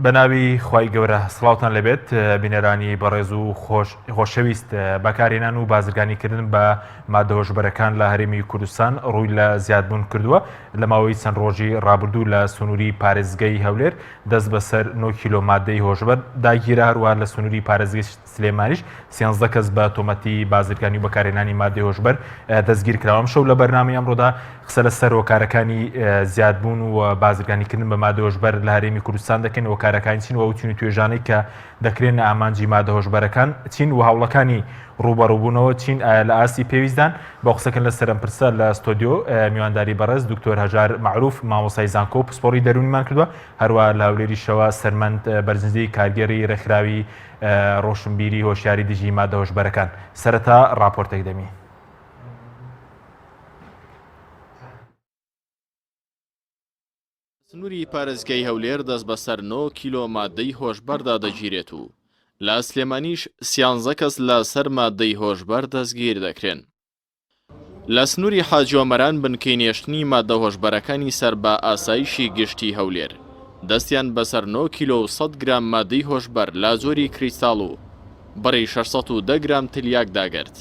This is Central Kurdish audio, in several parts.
بە ناوی خوای گەورە سڵاوتان لێبێت بینەرانی بەڕێز و خۆش خۆشەویست بەکارهێنان و بازرگانیکردن بە مادە هۆشبەرەکان لە هەرێمی کوردستان ڕووی لە زیادبوون کردووە لە ماوەی چەند ڕۆژی ڕابردوو لە سنووری پارێزگەی هەولێر دەست بەسەر 9 کیلۆ مادەی هۆشبەر داگیرا هەروەها لە سنووری پارێزگەی سلێمانیش سیانزدە کەس بە تۆمەتی بازرگانی و بەکارهێنانی مادەی هۆشبەر دەستگیر کراوە. ئەمشەو لە بەرنامەی ئەمڕۆدا قسە لەسەر هۆکارەکانی زیادبوون و بازرگانیکردن بە مادە هۆشبەر لە هەرێمی کوردستان دەکەین، هۆکارەکانی چین و ئەو چین و توێژانەی کە دەکرێنە ئامانجی مادە هۆشبەرەکان چین و هەوڵەکانی ڕووبەڕووبوونەوە چین ئایا لە ئاستی پێویستدان؟ بۆ قسەکردن لەسەر ئەم پرسە لە ستۆدیۆ میوانداری بەڕێز دکتۆر هەژار مەعروف مامۆستای زانکۆ و پسپۆڕی دەروونیمان کردووە، هەروەها لە هەولێریشەوە سەرمەند بەرزنجی کارگێڕی ڕێکخراوی ڕۆشنبیری هۆشیاری دژی مادە هۆشبەرەکان. سەرەتا ڕاپۆرتێک دەبینین. سنووری پارێزگای هەولێر دەست بەسەر نۆ کیلۆ مادەی هۆشبەردا دەگیرێت و لە سلێمانیش سیانزە کەس لە سەر مادەی هۆشبەر دەستگیر دەکرێن. لە سنووری حاجیۆمەران بنکەی نێشتنی مادە هۆشبەرەکانی سەر بە ئاسایشی گشتی هەولێر دەستیان بەسەر نۆ کیلۆ و سەد گرام مادەی هۆشبەر لە جۆری کریستاڵ و بڕی 610 گرام تلیاک داگرت.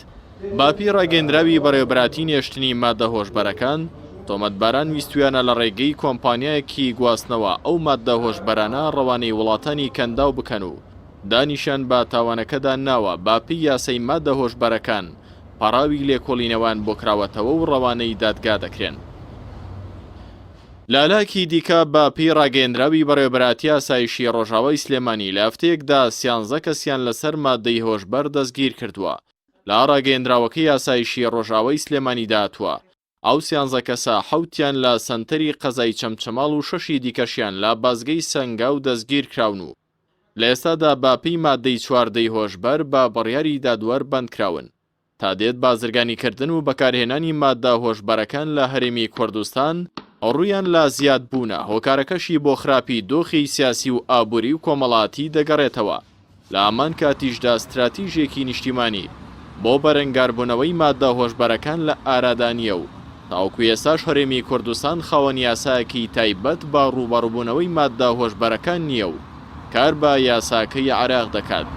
بەپێی ڕاگەیەندراوی بەڕێوەبەراتی نێشتنی مادە هۆشبەرەکان، تۆمەتباران ویستویانە لە ڕێگەی کۆمپانیایەکی گواستنەوە ئەو ماددە هۆشبەرانە ڕەوانەی وڵاتانی کەنداو بکەن و دانیشیان بە تاوانەکەدا ناوە بەپێی یاسای مادە هۆشبەرەکان پەڕاوی لێکۆڵینەوەیان بۆ کراوەتەوە و ڕەوانەی دادگا دەکرێن. لەلایەکی دیکە، بە پێی ڕاگەیەندراوی بەڕێوەبەرایەتی ئاسایشی ڕۆژاوای سلێمانی، لە هەفتەیەکدا سیانزە کەسیان لەسەر ماددەی هۆشبەر دەستگیرکردووە. لە ڕاگەیەندراوەکەی ئاسایشی ڕۆژاوای سلێمانیدا هاتووە، ئەو سیانزە کەسە حەوتیان لە سەنتەری قەزای چەمچەماڵ و شەشی دیکەشیان لە بازگەی سەنگاو دەستگیرکراون و لە ئێستادا بە پێی ماددەی چواردەی هۆشبەر بە بڕیاری دادوەر بەندکراون. تا دێت بازرگانیکردن و بەکارهێنانی ماددە هۆشبەرەکان لە هەرێمی کوردستان ڕوویان لە زیادبوونە، هۆکارەکەشی بۆ خراپی دۆخی سیاسی و ئابووری و کۆمەڵاتی دەگەڕێتەوە. لە هەمان کاتیشدا ستراتیژێکی نیشتیمانی بۆ بەرەنگاربوونەوەی ماددە هۆشبەرەکان لە ئارادا نییە و تاوەکو ئێستاش هەرێمی کوردستان خاوەن یاسایەکی تایبەت بە ڕووبەڕووبوونەوەی ماددە هۆشبەرەکان نییە و کار بە یاساکەی عێراق دەکات.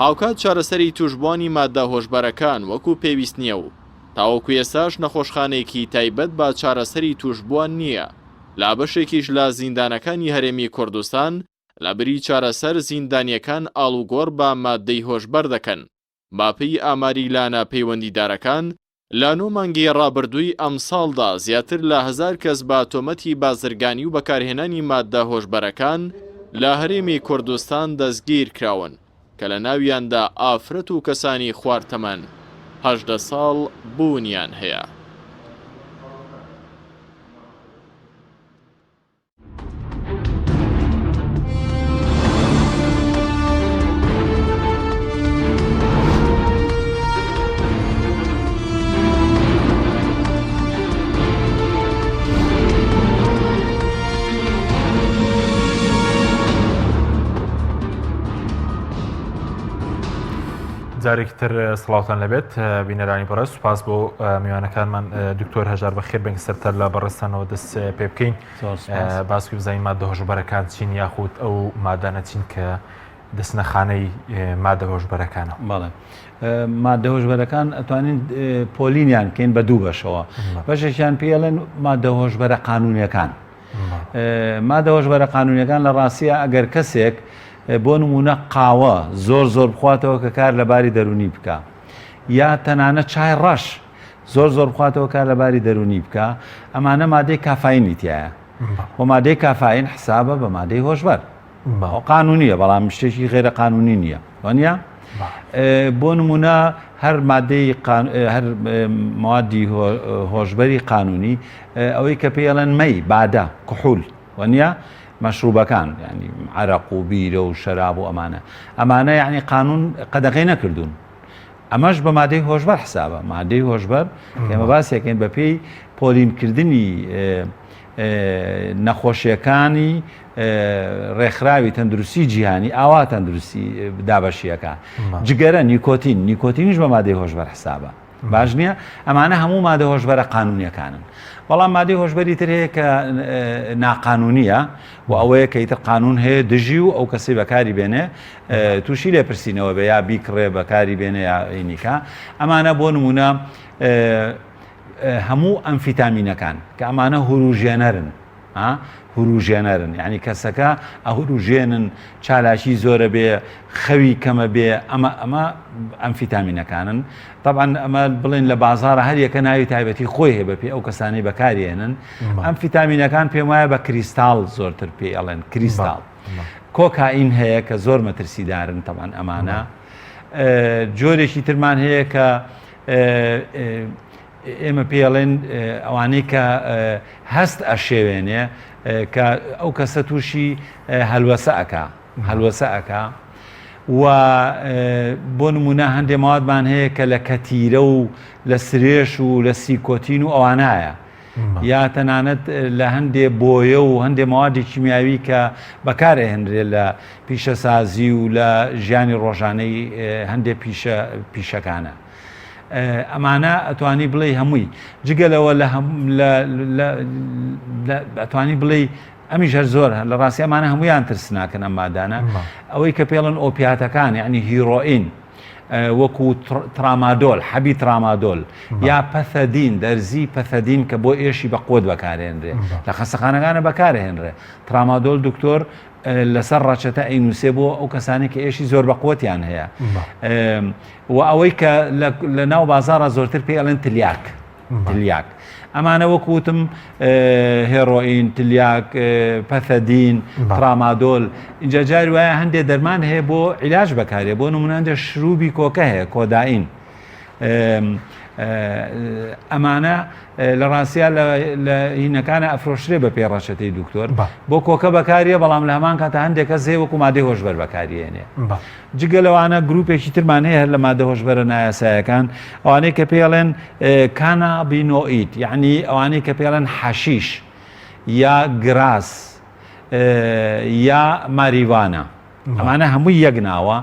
هاوکات چارەسەری تووشبووانی ماددە هۆشبەرەکان وەکو پێویست نییە و تاوەکو ئێستاش نەخۆشخانەیەکی تایبەت بە چارەسەری تووشبووان نییە. لە بەشێکیش لە زیندانەکانی هەرێمی کوردستان لە بری چارەسەر زیندانییەکان ئاڵوگۆڕ بە ماددەی هۆشبەر دەکەن. بەپێی ئاماری لانە پەیوەندیدارەکان، لە نۆ مانگی ڕابردووی ئەمساڵدا زیاتر لە هەزار کەس بە تۆمەتی بازرگانی و بەکارهێنانی ماددە هۆشبەرەکان لە هەرێمی کوردستان دەستگیرکراون کە لە ناویاندا ئافرەت و کەسانی خوار تەمەن 18 ساڵ بوونیان هەیە. جارێکی تر سڵاوتان لەبێت بینەرانی بەڕێز سوپاس بۆ میوانەکانمان دکتۆر هەژار بەخێر بێن سەرتەر لە بەڕێزتانەوە دەست پێ بکەین باسکی بزانین مادە هۆشبەرەکان چین یاخود ئەو مادانە چین کە دەچنە خانەی مادە هۆشبەرەکانەوە. بەڵێ مادە هۆشبەرەکان ئەتوانین پۆلینیان بکەین بە دوو بەشەوە بەشێکیان پێڵێن مادە هۆشبەرە قانونیەکان مادە هۆشبەرە قانونیەکان لە ڕاستیە ئەگەر کەسێک بۆ نمونە قاوە زۆر زۆر بخواتەوە کە کار لە باری دەرونی بکە یا تەنانە چای ڕەش زۆر زۆر بخواتەوە کار لە باری دەرونی بکە ئەمانە مادەی کافاینی تایە و مادەی کافاین حسابە بە مادەی هۆشبەر قانونیە بەڵام شتێکی غێرە قانونی نییە وانە بۆ نمونە هەر مادەی هەر موادی هۆشبەری قانونی ئەوەی کە پێڵێن مەی بادە کحول وانە مەشروبەکان ینی عرق و بیرە و شەراب و ئەمانە ئەمانە یعنی قانون قەدەغی نەکردوون ئەمەش بە مادەی هۆشبەر حسابە مادەی هۆشبەر ئێمە باسێکین بە پێی پۆلینکردنی نەخۆشیەکانی ڕێکخراوی تەندروستی جیهانی ئاوا تەندروستی دابەشیەکە جگەرە نیکۆتین نیکۆتینیش بە مادەی هۆشبەر حسابە. باش نییە ئەمانە هەموو مادە هۆشبەرە قانونیەکانن بەڵام مادەی هۆشبەری تر هەیە کە ناقانونیە و ئەوەیە کە ئیتر قانون هەیە دژی و ئەو کەسی بەکاری بێنێ تووشی لێپرسینەوە بێ یا بیکڕێ بەکاری بێنێ یا ئینیکا ئەمانە بۆ نمونە هەموو ئەمفیتامینەکان کە ئەمانە هوروژێنەرن هوروژێنەرن یعنی کەسەکە ئەهوروژێنن چالاکی زۆرە بێ خەوی کەمە بێ ئەمە ئەمە ئەمفیتامینەکانن طبعا ئەمە بڵێن لە بازارە هەر یەکە ناوی تایبەتی خۆی هەیە بەپێی ئەو کەسانەی بەکارێنن ئەم فیتامینەکان پێم وایە بە کریستاڵ زۆرتر پێی ئەڵێن کریستاڵ کۆکائین هەیە کە زۆر مەترسیدارن تەبان ئەمانە جۆرێکی ترمان هەیە کە ئێمە پێڵێن ئەوانەی کە هەست ئەشێوێنێ کە ئەو کەسە تووشی هەلوەسە ئەک هەلوەسە ئەکا و بۆ نمونە هەندێ ماوادمان هەیە کە لە کەتیرە و لە سرێش و لە سیکۆتین و ئەوانایە یا تەنانەت لە هەندێ بۆیە و هەندێ مەوادی کیمیاوی کە بەکارئەهێنرێ لە پیشەسازی و لە ژیانی ڕۆژانەی هەندێ پیشە پیشەکانە. ئەمانە ئەتوانی بڵێ هەمووی جگە لەوە لە ئەتوانی بڵێ ئەمیش هەر زۆر لە ڕاستی ئەمانە هەمویان ترسناکەن ئەم مادانە ئەوەی کە پێڵن ئۆپیاتەکان یعنی هیرۆئین وەکو ترامادۆل حەبی ترامادۆل یا پەثەدین دەرزی پەثەدین کە بۆ ئێشی بە قوت بەکارێنرێ لە خەسەخانەکانە بەکارهێنرێ ترامادۆل دکتۆر لەسەر ڕەچەتە ئەینوسێ بۆ ئەو کەسانی کە ئێشی زۆر بە قوتیان هەیە و ئەوەی کە لە ناو بازارە زۆرتر پێ ئەڵێن تلیاک تلیاک ئەمانە وەکو وتم هێرۆئین تلیاک پەثەدین ترامادۆل اینجا جاری وایە هەندێ دەرمان هەیە بۆ عیلاج بەکارێ بۆ نمونە هەندێ شروبی کۆکە هەیە کۆداین ئەمانە لە ڕاستیا لە هینەکانە ئەفرۆشرێ بە پێی ڕەچەتەی دکتۆر بۆ کۆکە بەکاریە بەڵام لە هەمان کاتە هەندێک کەس هەیە وەکو مادەی هۆشبەر بەکاریێنێ جگە لەوانە گروپێکی ترمان هەیە هەر لە مادە هۆشبەرە نایاسایەکان ئەوانەی کە پێڵێن کانابینۆئید یعنی ئەوانەی کە پێڵێن حەشیش یا گراس یا ماریوانا ئەمانە هەمووی یەک ناوە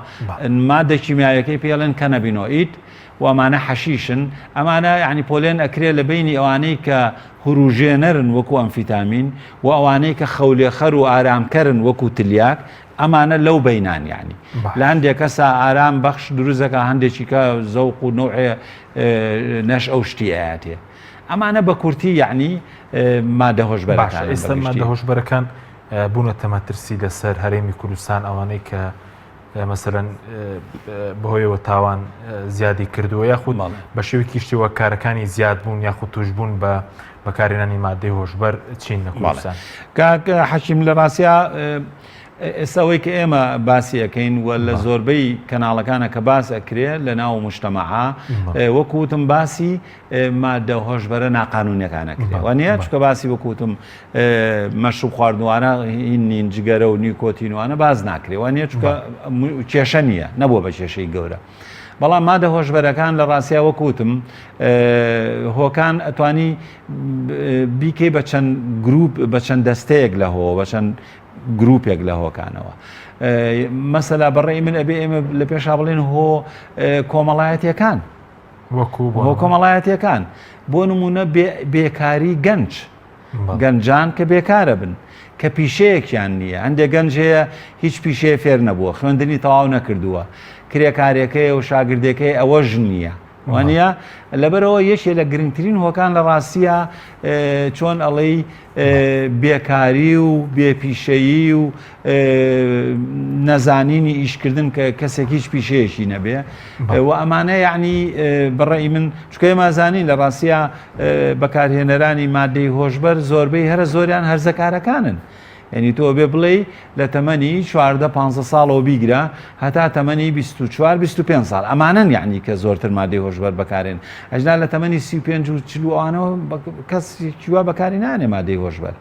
مادە کیمیاویەکەی پێڵێن کەنەبینۆئید و ئەمانە حەشیشن ئەمانە یعنی پۆلێن ئەکرێ لە بینی ئەوانەی کە هوروژێنەرن وەکو ئەمفیتامین و ئەوانەی کە خەولێخەر و ئارامکەرن وەکو تلیاک ئەمانە لەو بەینان یعنی لە هەندێک کەسا ئارام بەخش دروست دەکا هەندێکی کە زەوق و نەوعێ نەش ئەو شتی ئاەتێ ئەمانە بە کورتی یعنی مادە هۆشبەرەکان ئێستا مادە هۆشبەرەکان بوونەتە مەترسی لەسەر هەرێمی کوردستان ئەوانەی کە مەسەرەن بەهۆیەوە تاوان زیادی کردووە یاخود بە شێوەیەکی شتیوە کارەکانی زیاد بوون یاخود توشبوون بە بەکارهێنانی مادەی هۆشبەر چین لە کوردستان؟ کاک حەکیم لە ڕاستیا ئێستا ئەوەی کە ئێمە باسی ئەەکەین و لە زۆربەی کەناڵەکانە کە باس ئەکرێ لە ناو مشتەمەعا وەکو وتم باسی مادە هۆشبەرە ناقانونیەکان ئەکرێ وانە چکە باسی وەکوتم مەشروب خواردنوانە هین نین جگەرە و نیکۆتینوانە باز ناکرێ وانە چکە کێشە نییە نەبووە بە کێشەی گەورە. بەڵام مادە هۆشبەرەکان لە ڕاستیا وەکوتم هۆکان ئەتوانی بیکەی بە چەند گروپ بە چەند دەستەیەک لە هۆ بە چەند گروپێک لە هۆکانەوە مەسەلا بەڕێی من ئەبێ ئێمە لە پێشا بڵێن هۆ کۆمەڵایەتیەکان هۆ کۆمەڵایەتیەکان بۆ نمونە بێکاری گەنج گەنجان کە بێکارە بن کە پیشەیەکیان نییە هەندێک گەنج هەیە هیچ پیشەیە فێر نەبووە خوێندنی تەواو نەکردووە کرێکارەکەی و شاگردەکەی ئەوەش نییە وانە لەبەرەوە یەکێ لە گرنگترین هۆکان لە ڕاستیە چۆن ئەڵێی بێکاری و بێپیشەیی و نەزانینی ئیشکردن کە کەسێک هیچ پیشەیەکی نەبێ و ئەمانە یعنی بەڕێی من چکە مازانین لە ڕاستە بەکارهێنەرانی مادەی هۆشبەر زۆربەی هەرە زۆریان هەرزەکارەکانن. یعنی تۆ بێ بڵێ لە تەمەنی 14 15 ساڵەوە بیگرە هەتا تەمەنی 24 25 ساڵ ئەمانەن یعنی کە زۆرتر مادەی هۆشبەر بەکارێن ئەجنا لە تەمەنی 35 و 40 ئەوانەوە کەس چیوا بەکاری نانێ مادەی هۆشبەر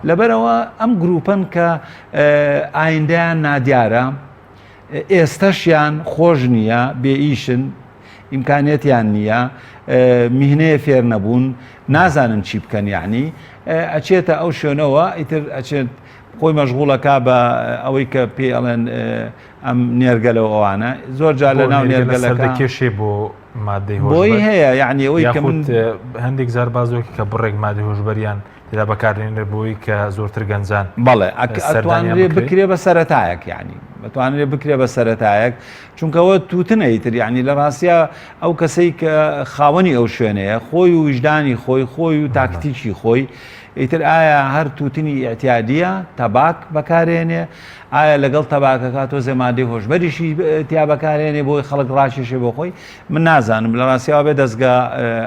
لەبەرەوە ئەم گروپەن کە ئایندەیان نادیارە ئێستەشیان خۆش نییە بێ ئیشن ئیمکانیەتیان نییە میهنەیە فێر نەبوون نازانن چی بکەن یعنی ئەچێتە ئەو شوێنەوە ئیتر ئەچێت خۆی مەشغوڵەکا بە ئەوەی کە پێی ئەڵێن ئەم نێرگەلە و ئەوانە زۆر جار لە ناو نێرگەلەکە کێشێ بۆ مادەی بۆی هەیە یعنی ئەوەی کە من هەندێک جار بازۆکی کە بڕێک مادەی هۆشبەریان تێدا بەکاردێنرێت بۆی کە زۆرتر گەنجان بەڵێ ئەتوانرێ بکرێ بە سەرەتایەک یعنی بەتوانرێ بکرێ بە سەرەتایەک چونکەوە تووتنە ئیتر یعنی لە ڕاستە ئەو کەسەی کە خاوەنی ئەو شوێنەیە خۆی و ویژدانی خۆی خۆی و تاکتیکی خۆی ئیتر ئایا هەر تووتنی ئیعتیادیە تەباک بەکارێنێ ئایا لەگەڵ تەباکەکە تۆزێ مادەی هۆشبەریشی تیا بەکارێنێ بۆی خەڵک ڕاکێشێ بۆ خۆی من نازانم لە ڕاستیەوە بێ دەستگا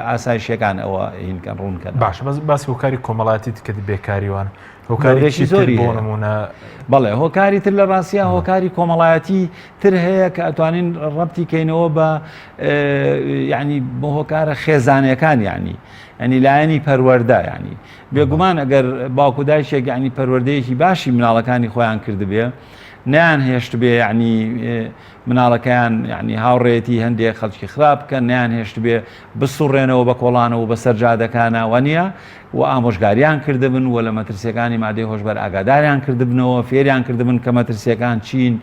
ئاسایشیەکان ئەوە هینکەن ڕوونکەن باشە بەس باسی هۆکاری کۆمەڵاتی کرد بێکاریوان هۆکارێکی زۆری بۆ نمونە بەڵێ هۆکاری تر لە ڕاستە هۆکاری کۆمەڵایەتی تر هەیە کە ئەتوانین ڕەبتی کەینەوە بە یعنی بۆ هۆکارە خێزانەکان یعنی ئەنی لایەنی پەروەەردە ینی بێگومان ئەگەر باوک و دایکێک یعنی پەروەردەیەکی باشی مناڵەکانی خۆیان کردبێ نیان هێشت بێ یعنی مناڵەکەیان یعنی هاوڕێتی هەندێک خەڵکی خراپ بکەن نیان هێشت بێ بسوڕێنەوە بە کۆڵانەوە بەسەر جادەکانە وانە و ئامۆژگاریان کردبن و لە مەترسیەکانی مادەی هۆشبەر ئاگاداریان کردبنەوە فێریان کردبن کە مەترسیەکان چین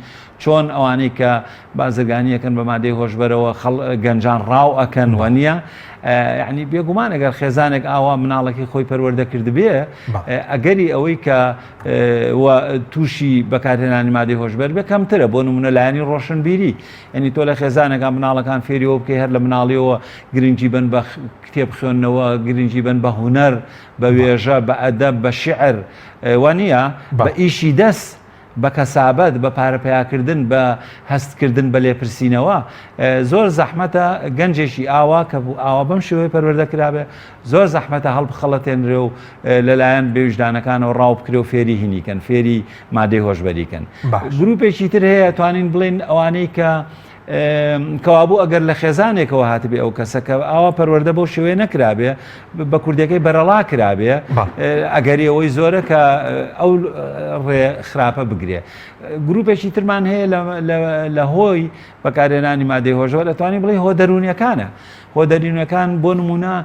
چۆن ئەوانەی کە بازرگانی ئەکەن بە مادەی هۆشبەرەوە خەڵ گەنجان ڕاو ئەکەن وانە یعنی بێگومان ئەگەر خێزانێک ئاوا مناڵەکەی خۆی پەروەردە کردبێ ئەگەری ئەوەی کە تووشی بەکارهێنانی مادەی هۆشبەر بێ کەمترە بۆ نمونە لایەنی ڕۆشنبیری یعنی تۆ لە خێزانەکە مناڵەکان فێریەوە بکەی هەر لە مناڵیەوە گرنگی بن بە کتێب خوێندنەوە گرنگی بن بە هونەر بە وێژە بە ئەدەب بە شعر وانە بە ئیشی دەست بە کەسابەت، بە پارە پەیاکردن، بە هەستکردن بە لێپرسینەوە، زۆر زەحمەتە گەنجێکی ئاوا کە ئاوا بەم شێوەیە پەروەردە کرابێ، زۆر زەحمەتە هەڵبخەڵەتێنرێ و لەلایەن بێویژدانەکانەوە ڕاو بکرێ و فێری هینی کەن، فێری مادەی هۆشبەری کەن. گروپێکی تر هەیە توانین بڵێین ئەوانەی کە کەوابوو ئەگەر لە خێزانێکەوە هاتبێ ئەو کەسە کە ئاوا پەروەردە بەو شێوەیە نەکرابێ بە کوردەکەی بەرەڵا کرابێ ئەگەری ئەوەی زۆرە کە ئەو ڕێ خراپە بگرێ گروپێکی ترمان هەیە لە هۆی بەکارهێنانی مادەی هۆشبەر ئەتوانی بڵێ هۆ دەروونیەکانە هۆ دەروونەکان بۆ نمونە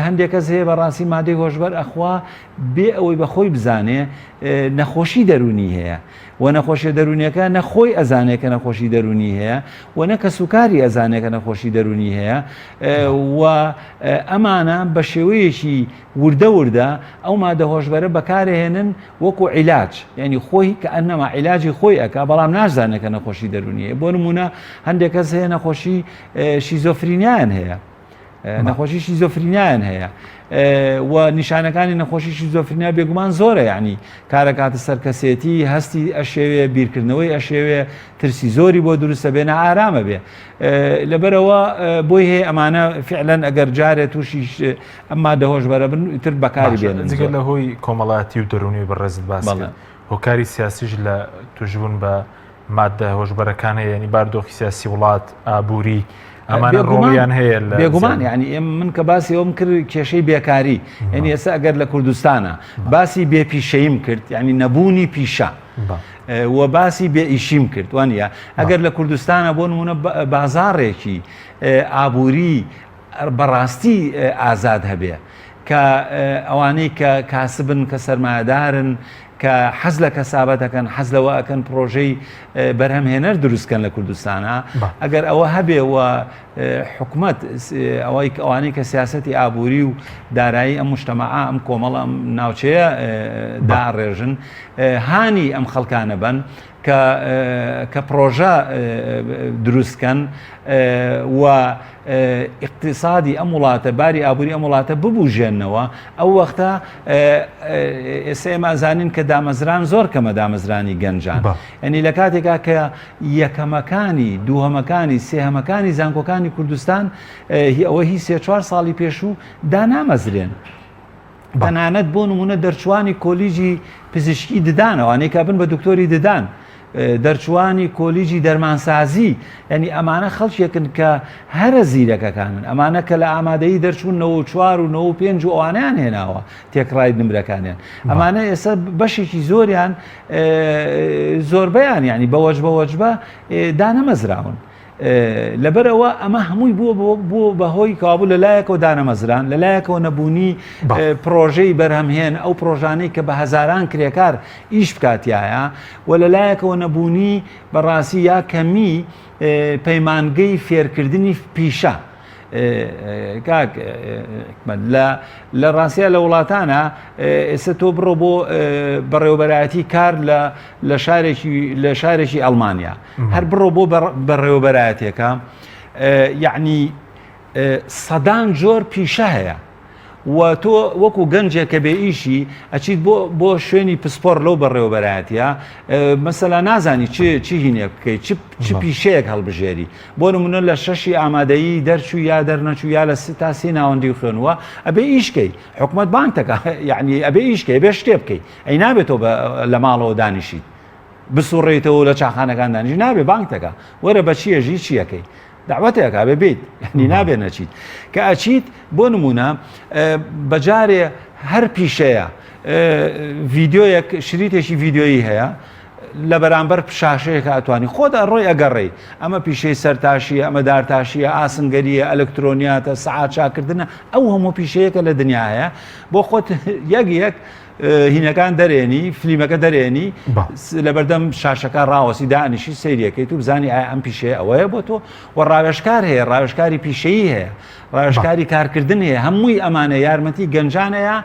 هەندێک کەس هەیە بەڕاستی مادەی هۆشبەر ئەخوا بێ ئەوەی بە خۆی بزانێ نەخۆشی دەروونی هەیە و نەخۆشیە دەروونیەکە نە خۆی ئەزانێ کە نەخۆشی دەروونی هەیە و نە کەسوکاری ئەزانێ کە نەخۆشی دەروونی هەیە و ئەمانە بە شێوەیەکی وردە وردە ئەو مادە هۆشبەرە بەکارهێنن وەکو عیلاج یعنی خۆی کە ئەنەما عیلاجی خۆی ئەک بەڵام نازانێت کە نەخۆشی دەروونی هەیە بۆ نمونە هەندێک کەس هەیە نەخۆشی شیزۆفرینیان هەیە نەخۆشی شیزۆفرینیان هەیە و نیشانەکانی نەخۆشی شیزۆفرینیا بێگومان زۆرە یعنی کارەکاتە سەر کەسێتی هەستی ئەشێوێ بیرکردنەوەی ئەشێوێ ترسی زۆری بۆ دروستە بێ نائارامە بێ لەبەرەوە بۆی هەیە ئەمانە فعلەن ئەگەر جارێ تووشی ئەم مادە هۆشبەرە بن تر بەکاری بێنن جگە لە هۆی کۆمەڵاتی و دەرونی بەڕێزت باس هۆکاری سیاسیش لە توشبوون بە ماددە هۆشبەرەکان هەیە یعنی باردۆخی سیاسی وڵات ئابووری ئەمانە ڕۆڵیان هەیە لە بێگومان یعنی ئێم من کە باسی ئەوم کرد کێشەی بێکاری یعنی ئێستا ئەگەر لە کوردستانە باسی بێپیشەیم کرد یعنی نەبوونی پیشە و باسی بێ ئیشیم کرد وانە ئەگەر لە کوردستانە بۆ نمونە بازاڕێکی ئابووری بەڕاستی ئازاد هەبێ کە ئەوانەی کە کاسبن کە سەرمایەدارن کە حەز لە کەسابەت ئەکەن حەز لەوە ئەکەن پرۆژەی بەرهەمهێنەر دروستکەن لە کوردستانە ئەگەر ئەوە هەبێ و حکومت ئەوەی ئەوانەی کە سیاستی ئابووری و دارایی ئەم مشتەمەعا ئەم کۆمەڵ ئەم ناوچەیە داڕێژن هانی ئەم خەڵکانە بن کە کە پڕۆژە دروست کەن و ئیقتیسادی ئەم وڵاتە باری ئابووری ئەم وڵاتە ببوژێنەوە ئەو وەختە ئێستا ئێمە ئەزانین کە دامەزران زۆر کەمە دامەزرانی گەنجان ئەنی لە کاتێکا کە یەکەمەکانی دووهەمەکانی سێهەمەکانی زانکۆکانی کوردستان ئەوە هی سێ چوار ساڵی پێشوو دانامەزرێن تەنانەت بۆ نمونە دەرچوانی کۆلیجی پزیشکی ددان ئەوانەی کە بن بە دکتۆری ددان دەرچوانی کۆلیجی دەرمانسازی ینی ئەمانە خەڵکێکن کە هەرە زیرەکەکانن ئەمانە کە لە ئامادەی دەرچوون 94 و 95 و ئەوانیان هێناوە تێکڕای نمرەکانیان ئەمانە ئێستا بەشێکی زۆریان زۆربەیان ینی بە وەجبە وەجبە دانەمەزراون. لەبەرئەوە ئەمە هەمووی بووە بووە بەهۆی کەوابوو لە لایەکەوە دانەمەزران لە لایەکەوە نەبوونی پرۆژەی بەرهەمهێن ئەو پرۆژانەی کە بە هەزاران کرێکار ئیش بکاتایە و لە لایەکەوە نەبوونی بەڕاستی یا کەمی پەیمانگەی فێرکردنی پیشە کاک حکمەت لە لە ڕاستیا لە وڵاتانە ئێستا تۆ بڕۆ بۆ بەڕێوەبەرایەتی کار لە لە شارێکی لە شارێکی ئەڵمانیا هەر بڕۆ بۆ بەڕێوەبەرایەتێکە یعنی سەدان جۆر پیشە هەیە و تۆ وەکو گەنجێک کە بێ ئیشی ئەچیت بۆ بۆ شوێنی پسپۆر لەو بەڕێوەبەرایەتە مەسەلا نازانی چ چی هینێک بکەیت چ چ پیشەیەک هەڵبژێری بۆ نمونە لە شەشی ئامادەیی دەرچوو یا دەرنەچوو یا لە تا سێ ناوەندی خوێنوە ئەبێ ئیشکەی حکومت بانکتەکە یعنی ئەبێ ئیشکەی بێ شتێ بکەی ئەی نابێتەوە لە ماڵەوە دانیشیت بسوڕێیتەوە لە چاخانەکان دانیش نابێ بانکتەکە وەرە بە چیە ژی چیەکەی دەعوەتێک ئەبێ بیت یعنی نابێ نەچیت کە ئەچیت بۆ نمونە بەجارێ هەر پیشەیە ڤیددیویەک شریتێکی ڤیددیویی هەیە لە بەرامبەر شاشەیەکە ئەتوانی خۆت ئەڕۆی ئەگەڕێی ئەمە پیشەی سەرتاشیە ئەمە دارتاشیە ئاسنگەریە ئەلکترۆنیاتە سەعات چاکردنە ئەو هەموو پیشەیەکە لە دنیا هەیە بۆ خۆت یەک یەک هینەکان دەرێنی فلیمەکە دەرێنی لەبەردەم شاشەکە ڕاوەسی دانیشی سەیرەکەیت و بزانی ئایا ئەم پیشەیە ئەوەیە بۆ تۆ و ڕاوێژکار هەیە ڕاوێژکاری پیشەیی هەیە ڕاوێژکاری کارکردن هەیە هەمووی ئەمانە یارمەتی گەنجانەیە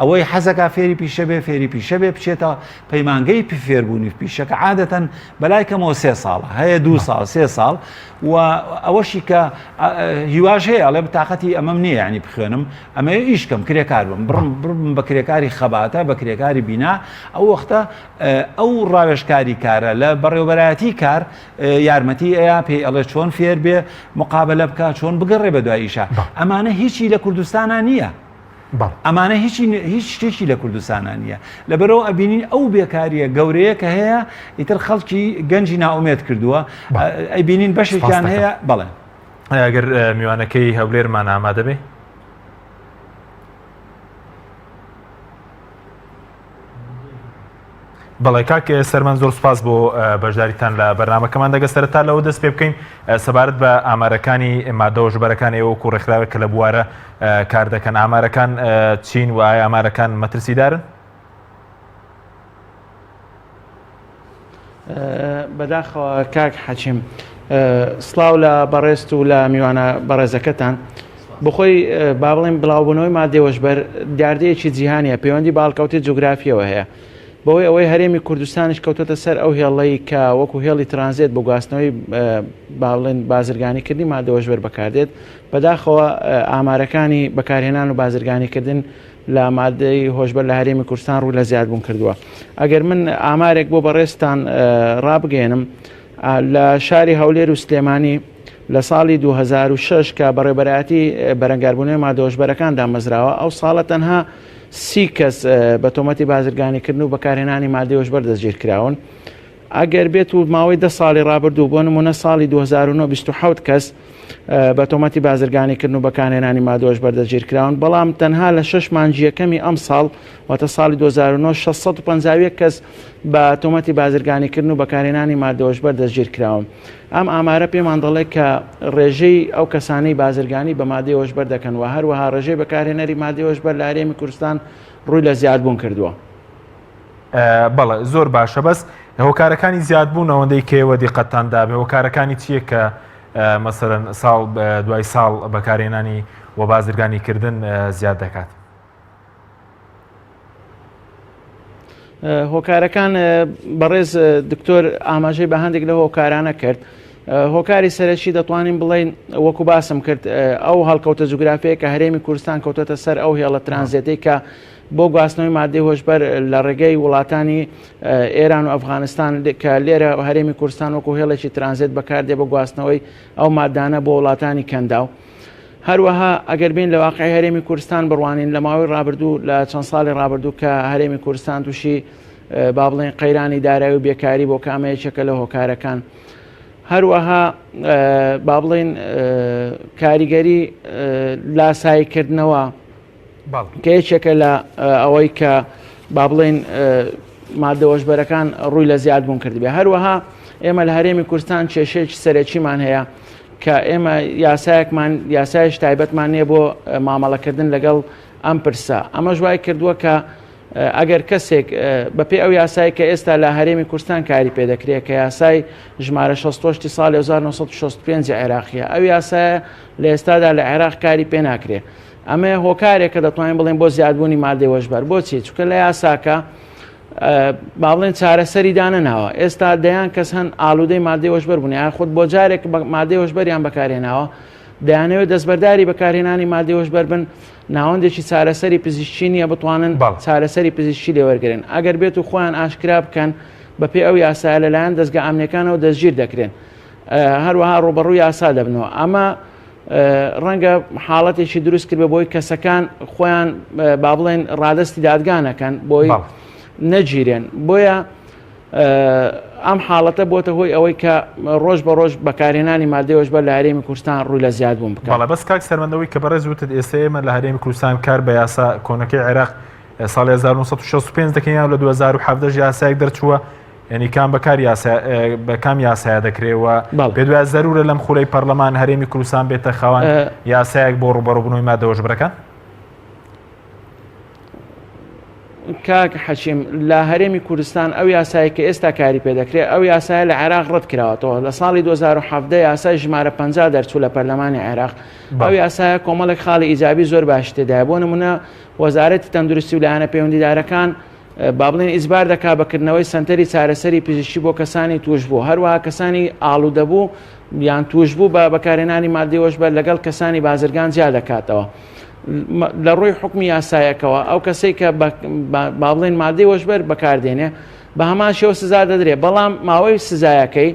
ئەوەی حەزەکا فێری پیشە بێ فێری پیشە بێ بچێتە پەیمانگەی فێربوونی پیشەکە عادەتەن بەلای کەمەوە سێ ساڵە هەیە دو ساڵ سێ ساڵ و ئەوەشی کە هیواش هەیە ئەڵێ تااقەتی ئەمەم نییە ینی بخوێنم ئەمە ئیشکەم کرێکار بم بڕم بڕم بە کرێکاری خەباتە بە کرێکاری بینا ئەو وەختە ئەو ڕاوێژکاری کارە لە بەڕێوبەرایەتی کار یارمەتی ئەیا پێی ئەڵێ چۆن فێر بێ مقابلە بکە چۆن بگەڕێ بە دوای ئیشە ئەمانە هیچی لە کوردستانە نییە. ئەمانە هیچی هیچ شتێکی لە کوردستانە نییە لەبەرەوە ئەبینین ئەو بێکاریە گەورەیە کە هەیە ئیتر خەڵکی گەنجی ناومێت کردووە ئەیبینین بەشێکیان هەیە بەڵێ ئەگەر میوانەکەی هەولێرمان ئامادە بێ بەڵێ کاک سەرمان زۆر سپاس بۆ بەشداریتان لە بەرنمەکەمان دەگە سەرەتا لەوە دەست پێ بکەین سەبارەت بە ئامارەکانی مادە هۆشبەرەکان ئێوە وەکو ڕێکخراوێک کە لە بوارە کار دەکەن ئامارەکان چین و ئایا ئامارەکان مەترسیدارن؟ بەداخەوە کاک حەکیم سڵاو لە بەڕێزت و لە میوانە بەڕێزەکەتان بخۆی با بڵێم بڵاوبوونەوەی مادەی هۆشبەر دیاردەیەکی جیهانیە پەیوەندی بە هەڵکەوتەی جوگرافیەوە هەیە بەهۆی ئەوەی هەرێمی کوردستانیش کەوتۆتە سەر ئەو هێڵەی کە وەکو هێڵی ترانزێت بۆ گواستنەوەی با بڵێن بازرگانیکردنی مادە هۆشبەر بەکاردێت بەداخەوە ئامارەکانی بەکارهێنان و بازرگانیکردن لە مادەی هۆشبەر لە هەرێمی کوردستان ڕوو لە زیادبوون کردووە ئەگەر من ئامارێک بۆ بەڕێزتان ڕابگەێنم لە شاری هەولێر و سلێمانی لە ساڵی 2006 کە بەڕێوەبەرایەتی بەرەنگاربوونەوەی مادە هۆشبەرەکان دامەزراوە ئەو ساڵە تەنها سی کەس بە تۆمەتی بازرگانیکردن و بەکارهێنانی مادەی هۆشبەر دەستگیرکراون. ئەگەر بێت و ماوەی دە ساڵی ڕابردوو بۆ نمونە ساڵی 2009 27 کەس بە تۆمەتی بازرگانیکردن و بەکارهێنانی مادە هۆشبەر دەستگیرکراون بەڵام تەنها لە شەش مانگی یەکەمی ئەم ساڵ واتە ساڵی 2009 651 کەس بە تۆمەتی بازرگانیکردن و بەکارهێنانی مادە هۆشبەر دەستگیرکراون. ئەم ئامارە پێمان دەڵێت کە ڕێژەی ئەو کەسانەی بازرگانی بە مادەی هۆشبەر دەکەن و هەروەها ڕێژەی بەکارهێنەری مادەی هۆشبەر لە هەرێمی کوردستان ڕووی لە زیادبوون کردووە. بەڵێ زۆر باشە بەس هۆکارەکانی زیادبوون ئەوەندەی کە ئێوە دیقەتتان دابێ هۆکارەکانی چییە کە مەسەلەن ساڵ دوای ساڵ بەکارهێنانی و بازرگانی کردن زیاد دەکات؟ هۆکارەکان بەڕێز دکتۆر ئاماژەی بە هەندێک لە هۆکارانە کرد هۆکاری سەرەکی دەتوانین بڵین وەکو باسم کرد ئەو هەڵکەوتە جوگرافەیە کە هەرێمی کوردستان کەوتۆتە سەر ئەو هێڵە ترانزێتەی کە بۆ گواستنەوەی مادەی هۆشبەر لە ڕێگەی وڵاتانی ئێران و ئەفغانستان کە لێرە هەرێمی کوردستان وەکو هێڵێکی ترانزێت بەکاردێ بۆ گواستنەوەی ئەو مادانە بۆ وڵاتانی کەنداو. هەروەها ئەگەر بین لە واقعی هەرێمی کوردستان بڕوانین لە ماوەی ڕابردوو لە چەند ساڵی ڕابردوو کە هەرێمی کوردستان تووشی با بڵێن قەیرانی دارایی و بێکاری بۆ کامە یەکێکە لە هۆکارەکان. هەروەها با بڵێن کاریگەری لاساییکردنەوە کە یەکێکە لە ئەوەی کە با بڵێن مادە هۆشبەرەکان ڕووی لە زیادبوون کردبێ هەروەها ئێمە لە هەرێمی کوردستان کێشەیەکی سەرەکیمان هەیە کە ئێمە یاسایەکمان یاسایش تایبەتمان نییە بۆ مامەڵەکردن لەگەڵ ئەم پرسە ئەمەش وای کردووە کە ئەگەر کەسێک بەپێی ئەو یاسای کە ئێستا لە هەرێمی کوردستان کاری پێدەکرێت کە یاسای ژمارە 68 ساڵی 1965 عێراقیە ئەو یاسایە لە ئێستادا لە عێراق کاری پێ ناکرێت ئەمە هۆکارێک کە دەتوانین بڵێن بۆ زیادبوونی مادەی هۆشبەر بۆچی چونکە لە یاساکە با بڵێن چارەسەری دانەناوە ئێستا دەیان کەس هەن ئالوودەی مادەی هۆشبەر بوون یان خود بۆ جارێک مادەی هۆشبەریان بەکارهێناوە دەیانەوێت دەستبەرداری بەکارهێنانی مادەی هۆشبەر بن ناوەندێکی چارەسەری پزیشکی نییە بتوانن چارەسەری پزیشکی لێوەرگن ئەگەر بێت و خۆیان ئاشکرا بکەن بەپێی ئەو یاسایە لەلایەن دەستگە ئامنیەکانەوە دەستگیر دەکرێن هەروەها ڕوبەڕوو یاسا دەبنەوە ئەمە ڕەنگە حاڵەتێکی دروست کرد بۆی کەسەکان خۆیان با بڵێن ڕادستی دادگانەکەن بۆی نەگیرێن بۆیە ئەم حاڵەتە بۆتە هۆی ئەوەی کە ڕۆژ بە ڕۆژ بەکارهێنانی مادەی هۆشبەر لە هەرێمی کوردستان ڕووی لە زیادبوون بکات. بەڵێ بەس کاک سەرمەند ئەوەی کە بەڕێز وتت ئێستا ئێمە لە هەرێمی کوردستان کار بە یاسا کۆنەکەی عێراق ساڵی 1965 دەکەین یان لە 2017 یاسایەک دەرچووە یعنی کام بەکار یاسا بە کام یاسایە دەکرێ و پێ دوای زەرورە لەم خولەی پەرلەمان هەرێمی کوردستان بێتە خاوەن یاسایەک بۆ ڕووبەڕووبوونەوەی مادە هۆشبەرەکان؟ کاک حەکیم لە هەرێمی کوردستان ئەو یاسایە کە ئێستا کاری پێ دەکرێت ئەو یاسایە لە عێراق ڕەت کراوەتەوە لە ساڵی 2017 یاسای ژمارە 50 دەرچوو لە پەرلەمانی عێراق ئەو یاسایە کۆمەڵێک خاڵی ئیجابی زۆر باش تێدایە بۆ نمونە وەزارەتی تەندروستی و لایەنە پەیوەندیدارەکان با بڵێن ئیجبار دەکا بە کردنەوەی سەنتەری چارەسەری پزیشکی بۆ کەسانی تووشبوو هەروەها کەسانی ئاڵوودەبوو یان تووشبوو بە بەکارهێنانی مادەی هۆشبەر لەگەڵ کەسانی بازرگان جیا دەکاتەوە. لە ڕووی حکومی یاسایەکەوە ئەو کەسەی کە با بڵێن مادەی هۆشبەر بەکاردێنێ بە هەمان شێوە سزا دەدرێت بەڵام ماوەی سزایەکەی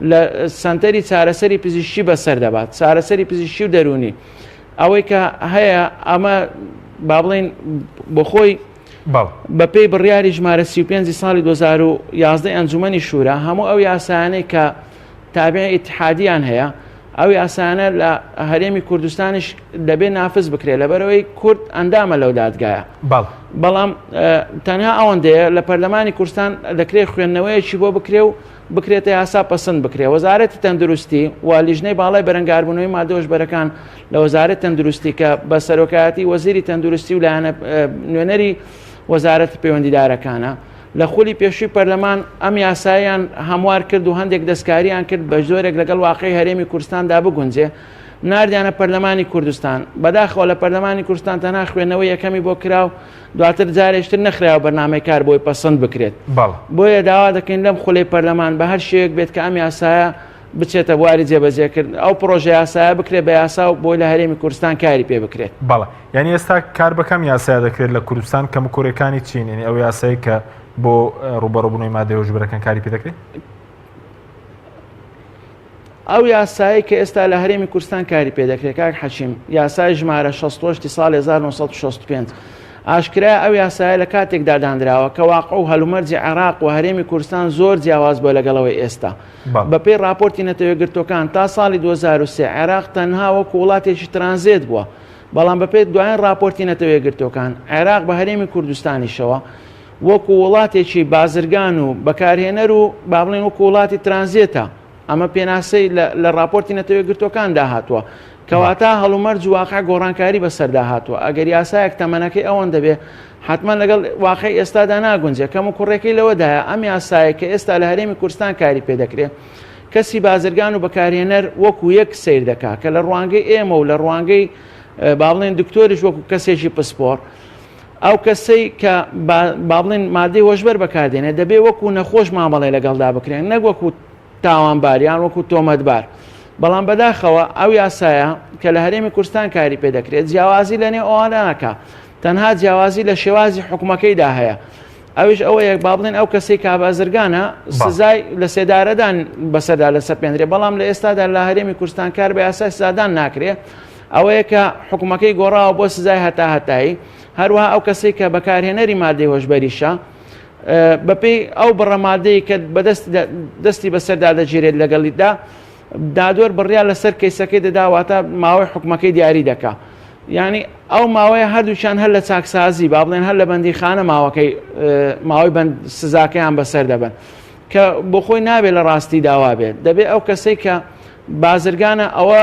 لە سەنتەری چارەسەری پزیشکی بەسەر دەبات چارەسەری پزیشکی و دەروونی ئەوەی کە هەیە ئەمە با بڵێن بۆ خۆی بەپێی بڕیاری ژمارە 35 ساڵی 2011 ئەنجومەنی شورا هەموو ئەو یاسایانەی کە تابعی ئیتحادیان هەیە ئەو یاسایانە لە هەرێمی کوردستانیش دەبێ نافز بکرێت لەبەرەوەی کورد ئەندامە لەو دادگایە بەڵام تەنها ئەوەندەیە لە پەرلەمانی کوردستان دەکرێت خوێندنەوەیەکی بۆ بکرێ و بکرێتە یاسا پەسند بکرێ وەزارەتی تەندروستی و لیژنەی باڵای بەرەنگاربوونەوەی مادە هۆشبەرەکان لە وەزارەت تەندروستی کە بە سەرۆکایەتی وەزیری تەندروستی و لایەنە نوێنەری وەزارەتی پەیوەندیدارەکانە لە خولی پێشووی پەرلەمان ئەم یاسایان هەموار کرد و هەندێک دەستکاریان کرد بە زۆرێک لەگەڵ واقعی هەرێمی کوردستاندا بگونجێ ناردیانە پەرلەمانی کوردستان بەداخەوە لە پەرلەمانی کوردستان تەنها خوێندنەوەی یەکەمی بۆ کرا و دواتر جارێشتر نەخراوە بەرنامەی کار بۆی پەسەند بکرێت بۆیە داوا دەکەین لەم خولەی پەرلەمان بە هەر شێوەیەک بێت کە ئەم یاسایە بچێتە بواری جێبەجێکردن ئەو پڕۆژە یاسایە بکرێت بە یاسا و بۆی لە هەرێمی کوردستان کاری پێ بکرێت. بەڵێ یانی ئێستا کار بە کام یاسایە دەکرێت لە کوردستان کەموکوڕیەکانی چین یانی ئەو یاسای کە بۆ ڕووبەڕووبوونەوەی مادەی هۆشبەرەکان کاری پێ دەکرێت؟ ئەو یاسایەی کە ئێستا لە هەرێمی کوردستان کاری پێ دەکرێت کاک حەکیم یاسای ژمارە 68 ساڵ 1965 ئاشکرایە ئەو یاسایە لە کاتێکدا دانراوە کە واقع و هەلومەرجی عێراق و هەرێمی کوردستان زۆر جیاواز بووە لەگەڵەوەی ئێستا بەپێی ڕاپۆرتی نەتەوەیەکگرتووەکان تا ساڵی 2003 عێراق تەنها وەکو وڵاتێکی ترانزێت بووە بەڵام بەپێی دوایین ڕاپۆرتی نەتەوەیەکگرتووەکان عێراق بە هەرێمی کوردستانیشەوە وەکو وڵاتێکی بازرگان و بەکارهێنەر و با بڵێن وەکو وڵاتی ترانزێتە ئەمە پێناسەی لە ڕاپۆرتی نەتەوە یەکگرتووەکاندا هاتووە. کەواتە هەڵومەرج و واقع گۆڕانکاری بەسەردا هاتووە. ئەگەر یاسایەک تەمەنەکەی ئەوەندە بێ، حەتمەن لەگەڵ واقعی ئێستادا ناگونجێ. کەموکوڕیەکەی لەوەدایە ئەم یاسایە کە ئێستا لە هەرێمی کوردستان کاری پێ دەکرێ، کەسی بازرگان و بەکارهێنەر وەکو یەک سەیر دەکا کە لە ڕوانگەی ئێمە و لە ڕوانگەی با بڵێن دکتۆریش وەکو کەسێکی پسپۆڕ، ئەو کەسەی کە با بڵێن مادەی هۆشبەر بەکاردێنێت دەبێ وەکو نەخۆش مامەڵەی لەگەڵدا بکرێن نەک وەکو تاوانبار یان وەکو تۆمەتبار بەڵام بەداخەوە ئەو یاسایە کە لە هەرێمی کوردستان کاری پێ دەکرێت جیاوازی لە نێو ئەوانە ناکا تەنها جیاوازی لە شێوازی حکومەکەیدا هەیە ئەویش ئەوەیە با بڵێن ئەو کەسەی کە بازرگانە سزای لە سێدارەدان بەسەردا لە سەپێندرێ بەڵام لە ئێستادا لە هەرێمی کوردستان کار بە یاسای سزادان ناکرێ ئەوەیە کە حکومەکەی گۆڕاوە بۆ سزای هەتا هەتایی هەروەها ئەو کەسەی کە بەکارهێنەری مادەی هۆشبەریشە بەپێی ئەو بڕە مادەی کە بەدەست دەستی بەسەردا دەگیرێت لەگەڵیدا دادوەر بڕیار لەسەر کەیسەکەی دەدا واتە ماوەی حکومەکەی دیاری دەکا یعنی ئەو ماوەیە هەردووچیان هەر لە چاکسازی با بڵێن هەر لە بەندیخانە ماوەکەی ماوەی بەند سزاکەیان بەسەر دەبن. کە بۆ خۆی نابێت لە ڕاستی داوا بێت دەبێت ئەو کەسەی کە بازرگانە ئەوە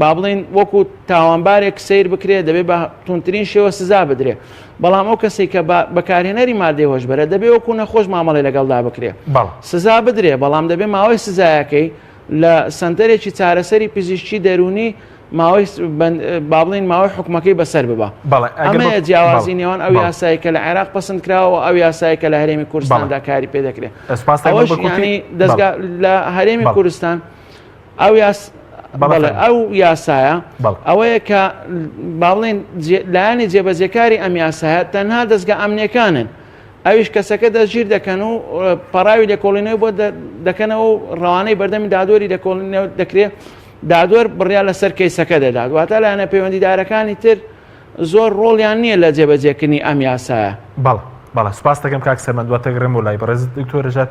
با بڵین وەکو تاوانبارێک سیر بکرێت دەبێت بە تونترین شێوە سزا بدرێت بەڵام ئەو کەسێک کە بەکارهێنەری مادەی هۆشبەرە دەبێت وەکو نەخۆش مامەڵی لەگەڵدا بکرێت سزا بدرێ بەڵام دەبێت ماوەی سزایەکەی لە سەنتەرێکی چارەسەری پزیشکی دەروونی ماوەی با بڵێین ماوەی حکومەکەی بەسەر ببا. ئەمەیە جیاوازی نێوان ئەو یاسای کە لە عێراق پەسند کراوە و ئەو یاسای کە لە هەرێمی کوردستاندا کاری پێ دەکرێت. ئەوەش یانی دەزگا لە هەرێمی کوردستان ئەو یاس بەڵێ ئەو یاسایە ئەوەیە کە با بڵێین لایەنی جێبەجێکاری ئەم یاسایە تەنها دەزگا ئەمنیەکانن. ئەویش کەسەکە دەستگیر دەکەن و پەڕاوی لێکۆڵینەوەی بۆ دەکەنەوە و ڕەوانەی بەردەمی دادوەری لێکۆڵینەوە دەکرێت دادوەر بڕیار لەسەر کەیسەکە دەدات واتە لایەنە پەیوەندیدارەکانی تر زۆر ڕۆڵیان نییە لە جێبەجێکردنی ئەم یاسایە. بەڵێ بەڵێ سوپاس دەکەم کاک سەرمەند دواتر گەڕێم بۆ لای بەڕێز دکتۆر رژار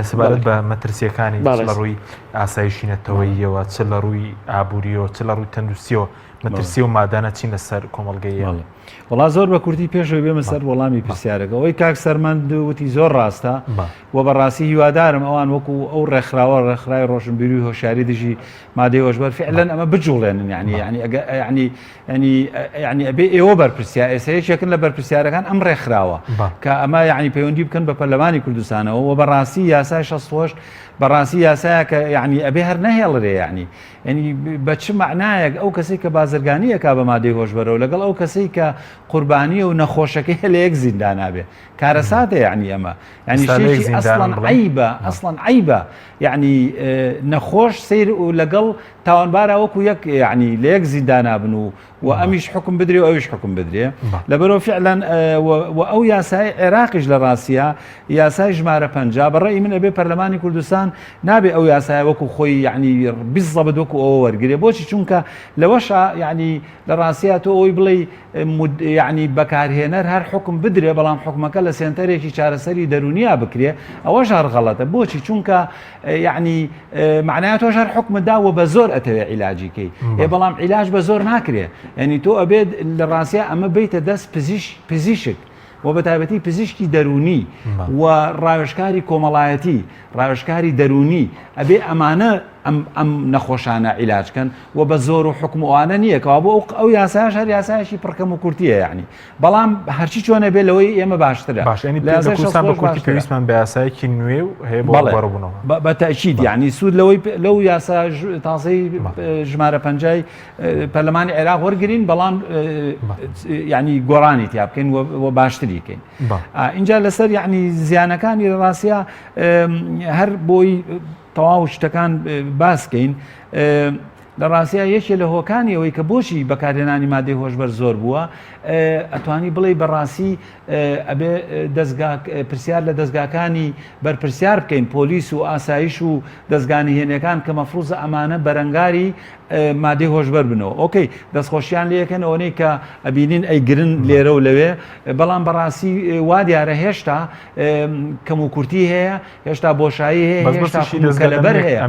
سەبارەت بە مەترسیەکانی چ لە ڕووی ئاسایشی نەتەوەییەوە چ لە ڕووی ئابووریەوە چ لە ڕووی تەندروستیەوە مەترسی و مادانە چین لەسەر کۆمەڵگەی ئێمە؟ وەڵا زۆر بە کورتی پێشەوەی بێمە سەر وەڵامی پرسیارەکە ئەوەی کاک سەرمەند وتی زۆر ڕاستە و بەڕاستی هیوادارم ئەوان وەکو ئەو ڕێکخراوە ڕێکخراوی ڕۆشنبیری و هۆشیاری دژی مادەی هۆشبەر فعلەن ئەمە بجوڵێنن یعنی یعنی ئەگە یعنی یعنی یعنی ئەبێ ئێوە بەرپرسیار ئێستا یەکێکن لە بەرپرسیارەکان ئەم ڕێکخراوە کە ئەمە یعنی پەیوەندی بکەن بە پەرلەمانی کوردستانەوە و بەڕاستی یاسای 68 بەڕاستی یاسایە کە یعنی ئەبێ هەر نەهێڵرێ یعنی یعنی بە چ مەعنایەک ئەو کەسەی کە بازرگانی ئەکا بە مادەی هۆشبەرەوە لەگەڵ ئەو کەسەی کە قوربانیە و نەخۆشەکەی لە یەک زیندانا بێ کارەساتە یعنی ئەمە یعنی شتێکی ئەسڵەن عەیبە ئەسڵەن عەیبە یعنی نەخۆش سیر و لەگەڵ تاوانبارا وەکو یەک یعنی لە یەک زیندانا بن و و ئەمیش حکم بدرێ و ئەویش حکم بدرێ لەبەرەوە فعلەن و ئەو یاسای عێراقیش لە ڕاستە یاسای ژمارە پ بەڕێی من ئەبێ پەرلەمانی کوردستان نابێ ئەو یاسایە وەکو خۆی یعنی بزەبت وەکو ئەوە وەرگێ بۆچی چونکە لەوەشە یعنی لە ڕاستە تۆ ئەوی بڵێ یعنی بەکارهێنەر هەر حکم بدرێ بەڵام حکومەکە لە سێنتەرێکی چارەسەری دەرونیا بکرێ ئەوەش هەر غەڵەتە بۆچی چونکە یەعنی مەعنای تۆش هەر حوکمت دا وە بە زۆر ئەتەوێ عیلاجی کەی ئێ بەڵام عیلاج بە زۆر ناکرێ یعنی تۆ ئەبێت لە ڕاستیا ئەمە بیتە دەست پزیش پزیشک و بە تایبەتی پزیشکی دەرونی و ڕاوێژکاری کۆمەڵایەتی ڕاوێژکاری دەرونی ئەبێ ئەمانە ئەم ئەم نەخۆشانە عیلاجکەن و بە زۆر و حکم ئەوانە نییە کەوا بۆ ئەو یاساش هەر یاسایشی پڕکەم و کورتیە یعنی بەڵام هەرچی چۆنە بێ لەوەی ئێمە باشترە باش یعنی لە کوردستان بە کورتی پێویستمان بە یاسایەکی نوێ و هەیە بۆ ڕووبەڕووبوونەوە بە تەئکید یعنی سوود لەوەی لەو یاسا تازەی ژمارە پەنجای پەرلەمانی عێراق وەرگین بەڵام یعنی گۆڕانی تیا بکەین و باشتری کەین اینجا لەسەر یعنی زیانەکانی لە ڕاستە هەر بۆی تەواو شتەکان باسکەین لە ڕاستیا یەکێ لە هۆکانی ئەوەی کە بۆچی بەکارهێنانی مادەی هۆشبەر زۆر بووە ئەتوانی بڵێی بەڕاستی ئەبێ دەزگا پرسیار لە دەزگاکانی بەرپرسیار بکەین پۆلیس و ئاسایش و دەزگا نهێنیەکان کە مەفروزە ئەمانە بەرەنگاری مادەی هۆشبەر بنەوە ئۆکەی دەستخۆشیان لەکەن ئەوەی کە ئەبینین ئەیگرن لێرە و لەوێ بەڵام بەڕاستی وا دیارە هێشتا کەم و کورتی هەیە هێشتا بۆشایی هەیە هێشتا کەلەبەر هەیە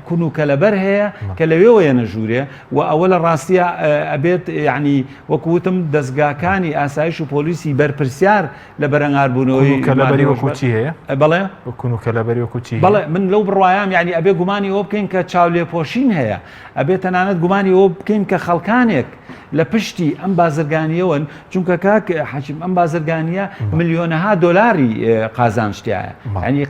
کون و کەلەبەر هەیە کە لەوێوە یەنە ژوورێ و ئەوە لە ڕاستیە ئەبێت یعنی وەکوتم دەستگاکانی ئاسایش و پۆلیسی بەرپرسیار لە بەرەنگاربوونەوەی کەلەبەری وەکوچی هەیە بەڵێ کون و کەلەبەری وەکوچی بەڵێ من لەو بڕوایم یعنی ئەبێ گومانی ئەوە بکەین کە چاولێپۆشین هەیە ئەبێ تەنانەت گومانی ئەوە بکەین کە خەڵکانێک لە پشتی ئەم بازرگانیەوەن چونکە کاک حەکیم ئەم بازرگانیە ملیۆنەها دۆلاری قازانج تایە ینی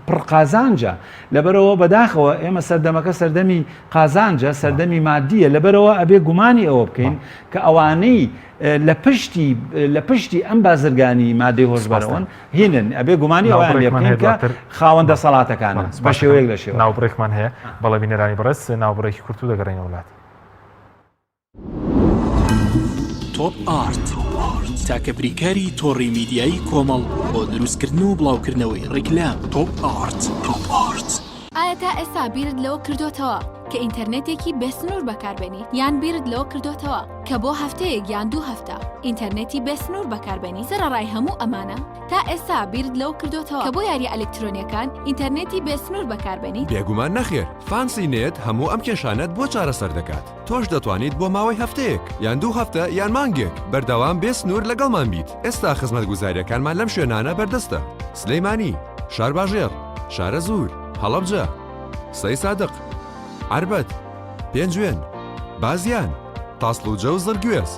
پڕ قازانجە لەبەرەوە بەداخەوە ئێمە سەردەمەکە سەردەمی قازانجە سەردەمی مادیە لەبەرەوە ئەبێ گومانی ئەوە بکەین کە ئەوانەی لە پشتی لە پشتی ئەم بازرگانی مادەی هۆشبەرەوەن هینن ئەبێ گومانی ئەوان لێ بکەین کە خاوەن دەسەڵاتەکانن بە شێوەیەک لە شێوە ناوبڕێکمان هەیە بەڵێ بینەرانی بەڕێز ناوبڕێکی کورت و دەگەڕێینەوە لات. تۆپ ئارت تاکە بریکاری تۆڕی میدیایی کۆمەڵ بۆ دروستکردن و بڵاوکردنەوەی ڕیکلام تۆپ ئارت. تۆپ ئارت. ئایا تا ئێستا بیرت لەوە کردۆتەوە کە ئینتەرنێتێکی بێسنوور بەکاربێنیت یان بیرت لەوە کردۆتەوە کە بۆ هەفتەیەک یان دوو هەفتە ئینتەرنێتی بێسنوور بەکاربێنیت سەرەڕای هەموو ئەمانە تا ئێستا بیرت لەوە کردۆتەوە کە بۆ یارییە ئەلکترۆنیەکان ئینتەرنێتی بێسنوور بەکاربێنیت؟ بێگومان نەخێر، فانسی نێت هەموو ئەم کێشانەت بۆ چارەسەر دەکات، تۆش دەتوانیت بۆ ماوەی هەفتەیەک، یان دوو هەفتە، یان مانگێک، بەردەوام بێ سنوور لەگەڵمان بیت، ئێستا خزمەتگوزارییەکانمان لەم شوێنانە بەردەستە، سلێمانی، شارباژێڕ. شارەزوور، هەڵەبجە، سەیسادق، عەربەت، پێنجوێن، بازیان، تاسڵوجە و زڕگوێز.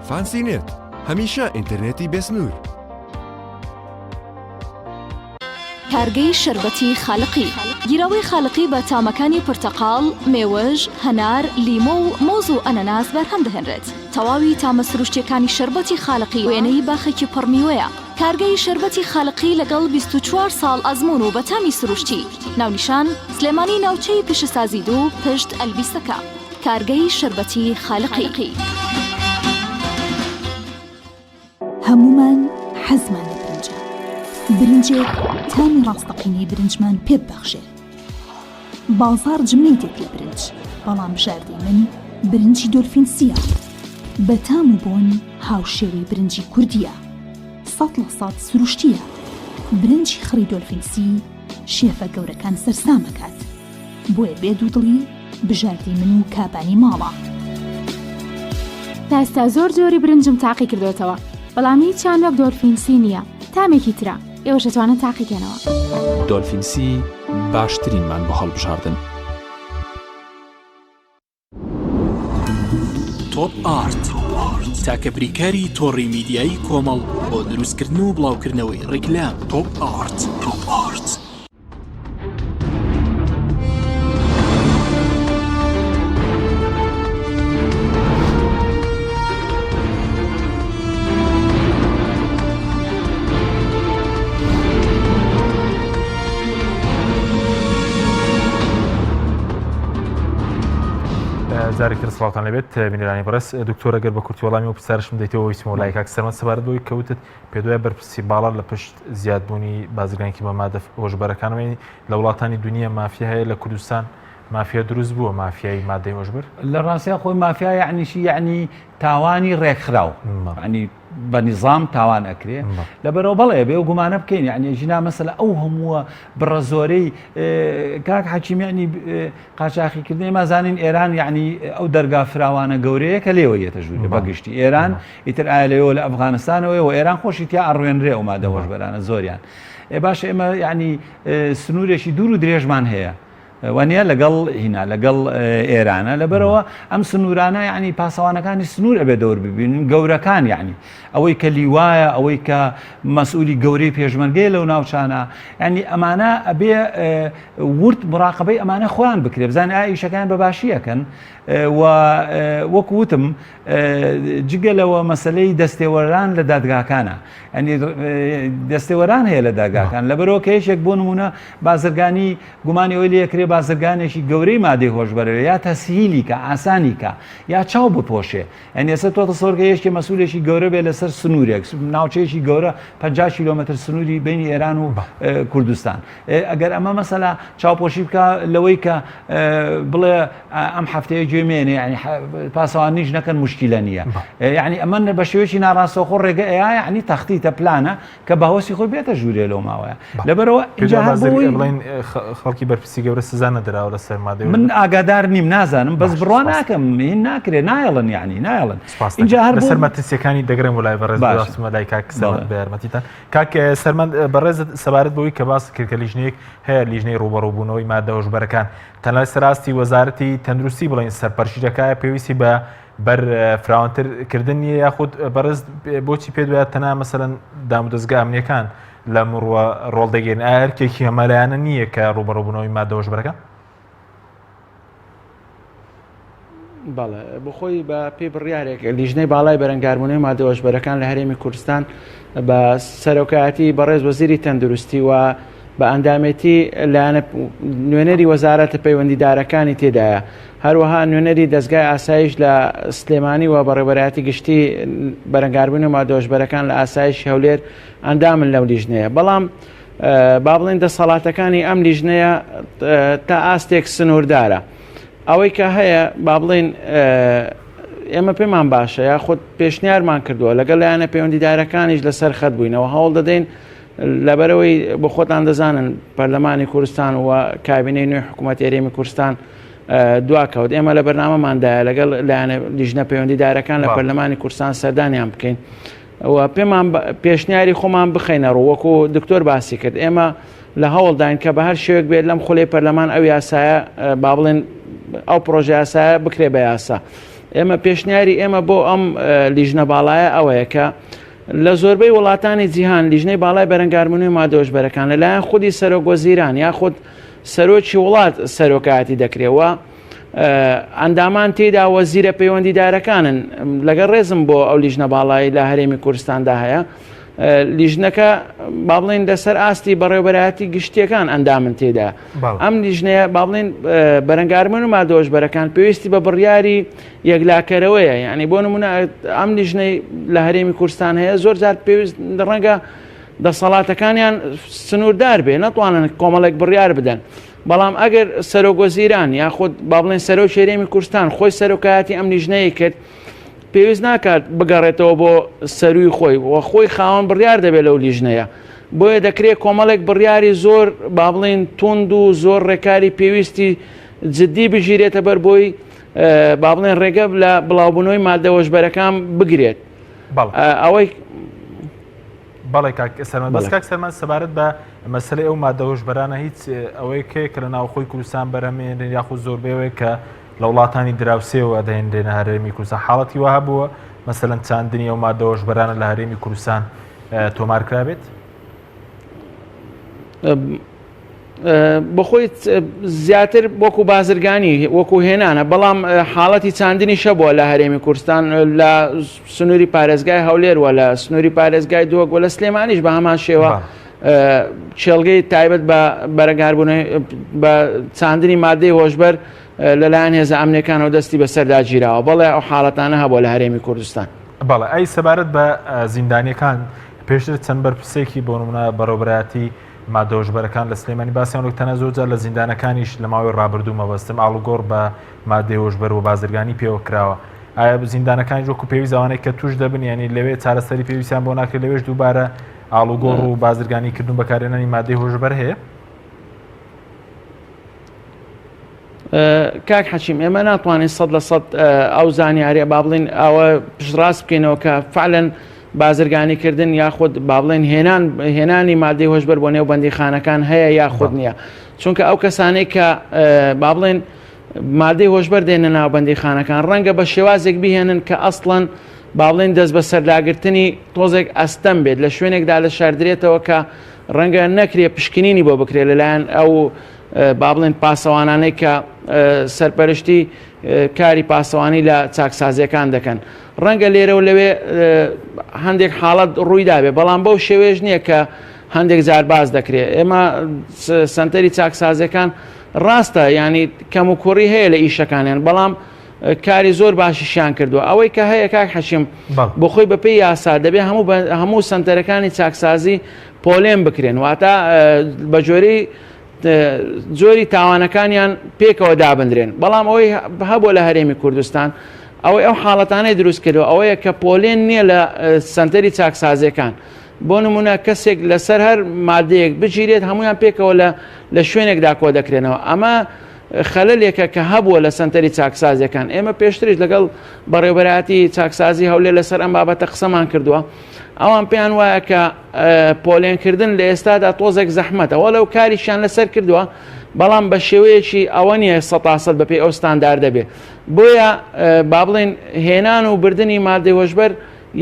فانسی نێت، هەمیشە ئینتەرنێتی بێسنوور. کارگەی شەربەتی خالقی. گیراوەی خالقی بە تامەکانی پرتەقاڵ، مێوژ، هەنار، لیمۆ و مۆز و ئەنەناس بەرهەم دەهێنرێت. تەواوی تامە سروشتیەکانی شەربەتی خالقی وێنەی باخێکی پڕ میوەیە. کارگەی شەربەتی خالقی لەگەڵ 24 ساڵ ئەزموون و بە تامی سروشتی. ناونیشان، سلێمانی ناوچەی پیشەسازی دوو پشت ئەلبیسەکە. کارگەی شەربەتی خالقی. هەموومان حەزمان لە برنجە. برنجێک تامی ڕاستەقینەی برنجمان پێ ببەخشێ. بازاڕ جمەی دێت لە برنج، بەڵام بژاردەی من برنجی دۆلفین سییە. بە تام و بۆن هاوشێوەی برنجی کوردییە. 100% سروشتییە. برنجی خڕی دۆلفین سی شێفە گەورەکان سەرسام ئەکات. بۆیە بێ دوودڵی بژاردەی من و کابانی ماڵە. تا ئێستا زۆر جۆری برنجم تاقی کردۆتەوە بەڵام هیچیان وەک دۆلفین سی نییە تامێکی ترە ئێوەش ئەتوانن تاقی کەنەوە. دۆلفین سی باشترینمان بۆ هەڵبژاردن. تۆپ ئارت تاکە بریکاری تۆڕی میدیایی کۆمەڵ بۆ دروستکردن و بڵاوکردنەوەی ڕیکلام تۆپ ئارت. تۆپ ئارت. جارێکتر سڵاوتان لەبێت بینەرانی بەڕێز دکتۆرە گەر بە کورتی وەڵامی و پرسیارشم دەیتەوە ویستمەوە لای کاک سەرمەد سەبارەت بەوەی کەوتت پێدوای بەرپرسی باڵا لە پشت زیادبوونی بازرگانیکی بە مادە هۆشبەرەکانەوەی لە وڵاتانی دنیا مافیا هەیە لە کوردستان مافیا دروست بووە مافیای مادەی هۆشبەر؟ لە ڕاستیا خۆی مافیا یعنی چی یعنی تاوانی ڕێکخراو ینی بە نیزام تاوان ئەکرێ لەبەرەوە بەڵێ بێ و گومانە بکەین یعنی ژینا مەسەلە ئەو هەمووە بڕە زۆرەی کاک حەکیم یعنی قاچاخیکردن ئێمە زانین ئێران یعنی ئەو دەرگا فراوانە گەورەیە کە لێوە یەتە ژوورێ بەگشتی ئێران ئیتر ئایا لەوێوە لە ئەفغانستانەوەی و ئێران خۆشی تیا ئەڕوێنرێ ئەو مادە هۆشبەرانە زۆریان ئێ باشە ئێمە یعنی سنوورێکی دوور و درێژمان هەیە وانە لەگەڵ هینا لەگەڵ ئێرانە لەبەرەوە ئەم سنوورانە یعنی پاسەوانەکانی سنوور ئەبێ دەور ببینن گەورەکان یعنی ئەوەی کە لیوایە ئەوەی کە مەسئولی گەورەی پێشمەرگەیە لەو ناوچانە یعنی ئەمانە ئەبێ ورد مراقبەی ئەمانە خۆیان بکرێ بزانین ئایا ئیشەکان بە باشی ئەکەن و وەکو وتم جگە لەوە مەسلەی دەستێوەران لە دادگاکانە ئەنی دەستێوەران هەیە لە داگاکان لەبەرەوە کە یەکێک بۆ نمونە بازرگانی گومانی ئەوەی لەکرێ بازرگانێکی گەورەی مادەی هۆشبەرەوە یا تەسهیلی کە ئاسانی کە یا چاو بپۆشێ یانی ئێستا تۆ تەسەوەر کە یەکێ مەسئولێکی گەورە بێ لەسەر سنوورێک ناوچەیەکی گەورە 50 کیلۆمەتر سنووری بینی ئێران و کوردستان ئەگەر ئەمە مەسەلا چاوپۆشی بکە لەوەی کە بڵێ ئەم هەفتەیە گوێ مێنێ ینی پاسەوانیش نەکەن مشکلە نییە یعنی ئەمە بە شێوەیەکی ناڕاستەوخۆ ڕێگە ئەیا یعنی تەختیتە پلانە کە بە هەوەسی خۆی بێتە ژوورێ لەو ماوەیە لەبەرەوە ئینجا هەر بۆی بڵێن خەڵکی بەرپرسی گەورە سزا نەدراوە لەسەر مادەی من ئاگادار نیم نازانم بەس بڕوا ناکەم هین ناکرێ نایەڵن یعنی نایەڵن اینجا هەر لەسەر مەترسیەکانی دەگرم وڵای بەڕێز باشمە لای کاک سەرمەند بە یارمەتیتان کاک سەرمەند بەڕێز سەبارەت بەوەی کە باس کرد کە لیژنەیەک هەیە لیژنەی ڕووبەڕووبوونەوەی مادە هۆشبەرەکان تەنها سەراستی وەزارەتی تەندروستی بڵێن سەرپەرشتی دەکایە پێویستی بە بەر فراوانتر کردن نییە یاخود بەڕێز بۆچی پێت وایە تەنها مەسەلەن دامودەزگا ئەمنیەکان لەم ڕووە ڕۆڵ دەگێرن ئایا ئەرکێکی هەمەلایەنە نییە کە ڕووبەڕووبوونەوەی مادە هۆشبەرەکان؟ بەڵێ بخۆی بە پێی بڕیارێک لیژنەی باڵای بەرەنگاربوونەوەی مادە هۆشبەرەکان لە هەرێمی کوردستان بە سەرۆکایەتی بەڕێز وەزیری تەندروستی و بە ئەندامێتی لایەنە نوێنەری وەزارەتە پەیوەندیدارەکانی تێدایە هەروەها نوێنەری دەزگای ئاسایش لە سلێمانی و بەڕێوەبەرایەتی گشتی بەرەنگاربوونی مادە هۆشبەرەکان لە ئاسایشی هەولێر ئەندامن لەو لیژنەیە بەڵام با بڵێن دەسەڵاتەکانی ئەم لیژنەیە تا ئاستێک سنووردارە ئەوەی کە هەیە با بڵێن ئێمە پێمان باشە یاخود پێشنیارمان کردووە لەگەڵ لایەنە پەیوەندیدارەکانیش لەسەر خەت بووینەوە هەوڵ دەدەین لەبەرئەوەی بۆ خۆتان دەزانن پەرلەمانی کوردستان و کابینەی نوێی حکوومەتی هەرێمی کوردستان دواکەوت ئێمە لە بەرنامەماندایە لەگەڵ لایەنە لیژنە پەیوەندیدارەکان لە پەرلەمانی کوردستان سەردانیان بکەین. و پێمان پێشنیاری خۆمان بخەینە ڕوو وەکو دکتۆر باسی کرد ئێمە لە هەوڵداین کە بە هەر شێوەیەک بێت لەم خولەی پەرلەمان ئەو یاسایە با بڵێن ئەو پرۆژە یاسایە بکرێ بە یاسا ئێمە پێشنیاری ئێمە بۆ ئەم لیژنە باڵایە ئەوەیە کە لە زۆربەی وڵاتانی جیهان لیژنەی باڵای بەرەنگاربوونەوەی مادە هۆشبەرەکان لەلایەن خودی سەرۆک وەزیران یاخود سەرۆکی وڵات سەرۆکایەتی دەکرێت و ئەندامان تێدا وەزیرە پەیوەندیدارەکانن لەگەڵ ڕێزم بۆ ئەو لیژنە باڵای لە هەرێمی کوردستاندا هەیە لیژنەکە با بڵێن لەسەر ئاستی بەڕێوبەرایەتی گشتیەکان ئەندامن تێدا ئەم لیژنەیە با بڵێن بەرەنگاربوون و مادۆشبەرەکان پێویستی بە بڕیاری یەکلاکەرەوەیە یعنی بۆ نمونە ئەم لیژنەی لە هەرێمی کوردستان هەیە زۆر جار پێویست ڕەنگە دەسەڵاتەکانیان سنووردار بێ نەتوانن کۆمەڵێک بڕیار بدەن بەڵام ئەگەر سەرۆک وەزیران یاخود با بڵێن سەرۆکی هەرێمی کوردستان خۆی سەرۆکایەتی ئەم لیژنەیە کرد پێویست ناکات بگەڕێتەوە بۆ سەروی خۆی و خۆی خاوەن بڕیار دەبێت لەو لیژنەیە بۆیە دەکرێت کۆمەڵێک بڕیاری زۆر با بڵێن توند و زۆر ڕێکاری پێویستی جددی بگیرێتە بەر بۆی با بڵێن ڕێگە لە بڵاوبوونەوەی مادە هۆشبەرەکان بگرێت ئەوەی بەڵێ کاک سەرمەند بەس کاک سەرمەند سەبارەت بە مەسەلەی ئەو مادە هۆشبەرانە هیچ ئەوەیە کێ کە لە ناوخۆی کوردستان بەرهەمێنرێن یاخود زۆربەیەوەی کە لە وڵاتانی دراوسێوە دەهێنرێنە هەرێمی کوردستان حاڵەتی وا هەبووە مەسەلەن چاندنی ئەو مادە هۆشبەرانە لە هەرێمی کوردستان تۆمار کرابێت؟ بەخۆی زیاتر وەکو بازرگانی وەکو هێنانە بەڵام حاڵەتی چاندنی شەبووە لە هەرێمی کوردستان لە سنووری پارێزگای هەولێر وە لە سنووری پارێزگای دووەک وە لە سلێمانیش بە هەمان شێوە چێڵگەی تایبەت بە بەرەگاربوون بە چاندنی مادەی هۆشبەر لەلایەن هێزە ئەمنیەکانەوە دەستی بەسەردا گیراوە بەڵێ ئەو حاڵەتانە هەبووە لە هەرێمی کوردستان. بەڵێ ئەی سەبارەت بە زیندانیەکان پێشتر چەند بەرپرسێکی بۆ نمونە بەڕێوەبەرایەتی مادە هۆشبەرەکان لە سلێمانی باسیان وەک تەنە زۆر جار لە زیندانەکانیش لە ماوەی ڕابردوو مەبەستم ئاڵوگۆڕ بە مادەی هۆشبەر و بازرگانی پێوە کراوە ئایا زیندانەکانیش وەکو پێویست ئەوانەی کە توش دەبن یعنی لەوێ چارەسەری پێویستیان بۆ ناکرێت لەوێش دووبارە ئاڵوگۆڕ و بازرگانی کردن بەکارهێنانی مادەی هۆشبەر هەیە؟ کاک حەکیم ئێمە ناتوانین 100% ئەو زانیاریە با بڵین ئەوە پشتڕاست بکەینەوە کە فعلەن بازرگانیکردن یاخود با بڵێن هێنان هێنانی مادەی هۆشبەر بۆ نێو بەندیخانەکان هەیە یاخود نییە چونکە ئەو کەسانەی کە با بڵێن مادەی هۆشبەر دێنە ناو بەندیخانەکان ڕەنگە بە شێوازێک بهێنن کە ئەسڵەن با بڵێن دەست بە سەرداگرتنی تۆزێک ئەستەم بێت لە شوێنێکدا لە شاردرێتەوە کە ڕەنگە نەکرێ پشکنینی بۆ بکرێت لەلایەن ئەو با بڵێن پاسەوانانەی کە سەرپەرشتی کاری پاسەوانی لە چاکسازیەکان دەکەن ڕەنگە لێرە و لەوێ هەندێک حاڵەت ڕوویدابێ بەڵام بەو شێوەیەش نییە کە هەندێک جار باس دەکرێت ئێمە سنتەری چاکسازیەکان ڕاستە ینی کەم و کوڕی هەیە لە ئیشەکانیان بەڵام کاری زۆر باشیشیان کردووە ئەوەی کە هەیە کاک حەشیم بۆ خۆی بەپێی یاسا دەبێ هەموو هەموو سنتەرەکانی چاکسازی پۆلێن بکرێن واتە بە جۆری جۆری تاوانەکانیان پێکەوە دابندرێن بەڵام ئەوەی هەبووە لە هەرێمی کوردستان ئەوەی ئەو حاڵەتانەی دروست کردووە ئەوەیە کە پۆلێن نییە لە سنتەری چاکسازیەکان بۆ نمونە کەسێک لەسەر هەر مادەیەک بگیرێت هەمویان پێکەوە لە لە شوێنێکدا کۆ دەکرێنەوە ئەمە خەلەلێکە کە هەبووە لە سنتەری چاکسازیەکان ئێمە پێشتریش لەگەڵ بەڕێوبەرایەتی چاکسازی هەولێر لەسەر ئەم بابەتە قسەمان کردووە ئەوان پێیان وایە کە پۆلێنکردن لە ئێستادا تۆزێک زەحمەتە وەلەو کاریشیان لەسەر کردووە بەڵام بە شێوەیەکی ئەوە نییە سەتاسەد بەپێی ئەو ستانداردە بێ بۆیە با بڵێن هێنان و بردننی مادەی هۆشبەر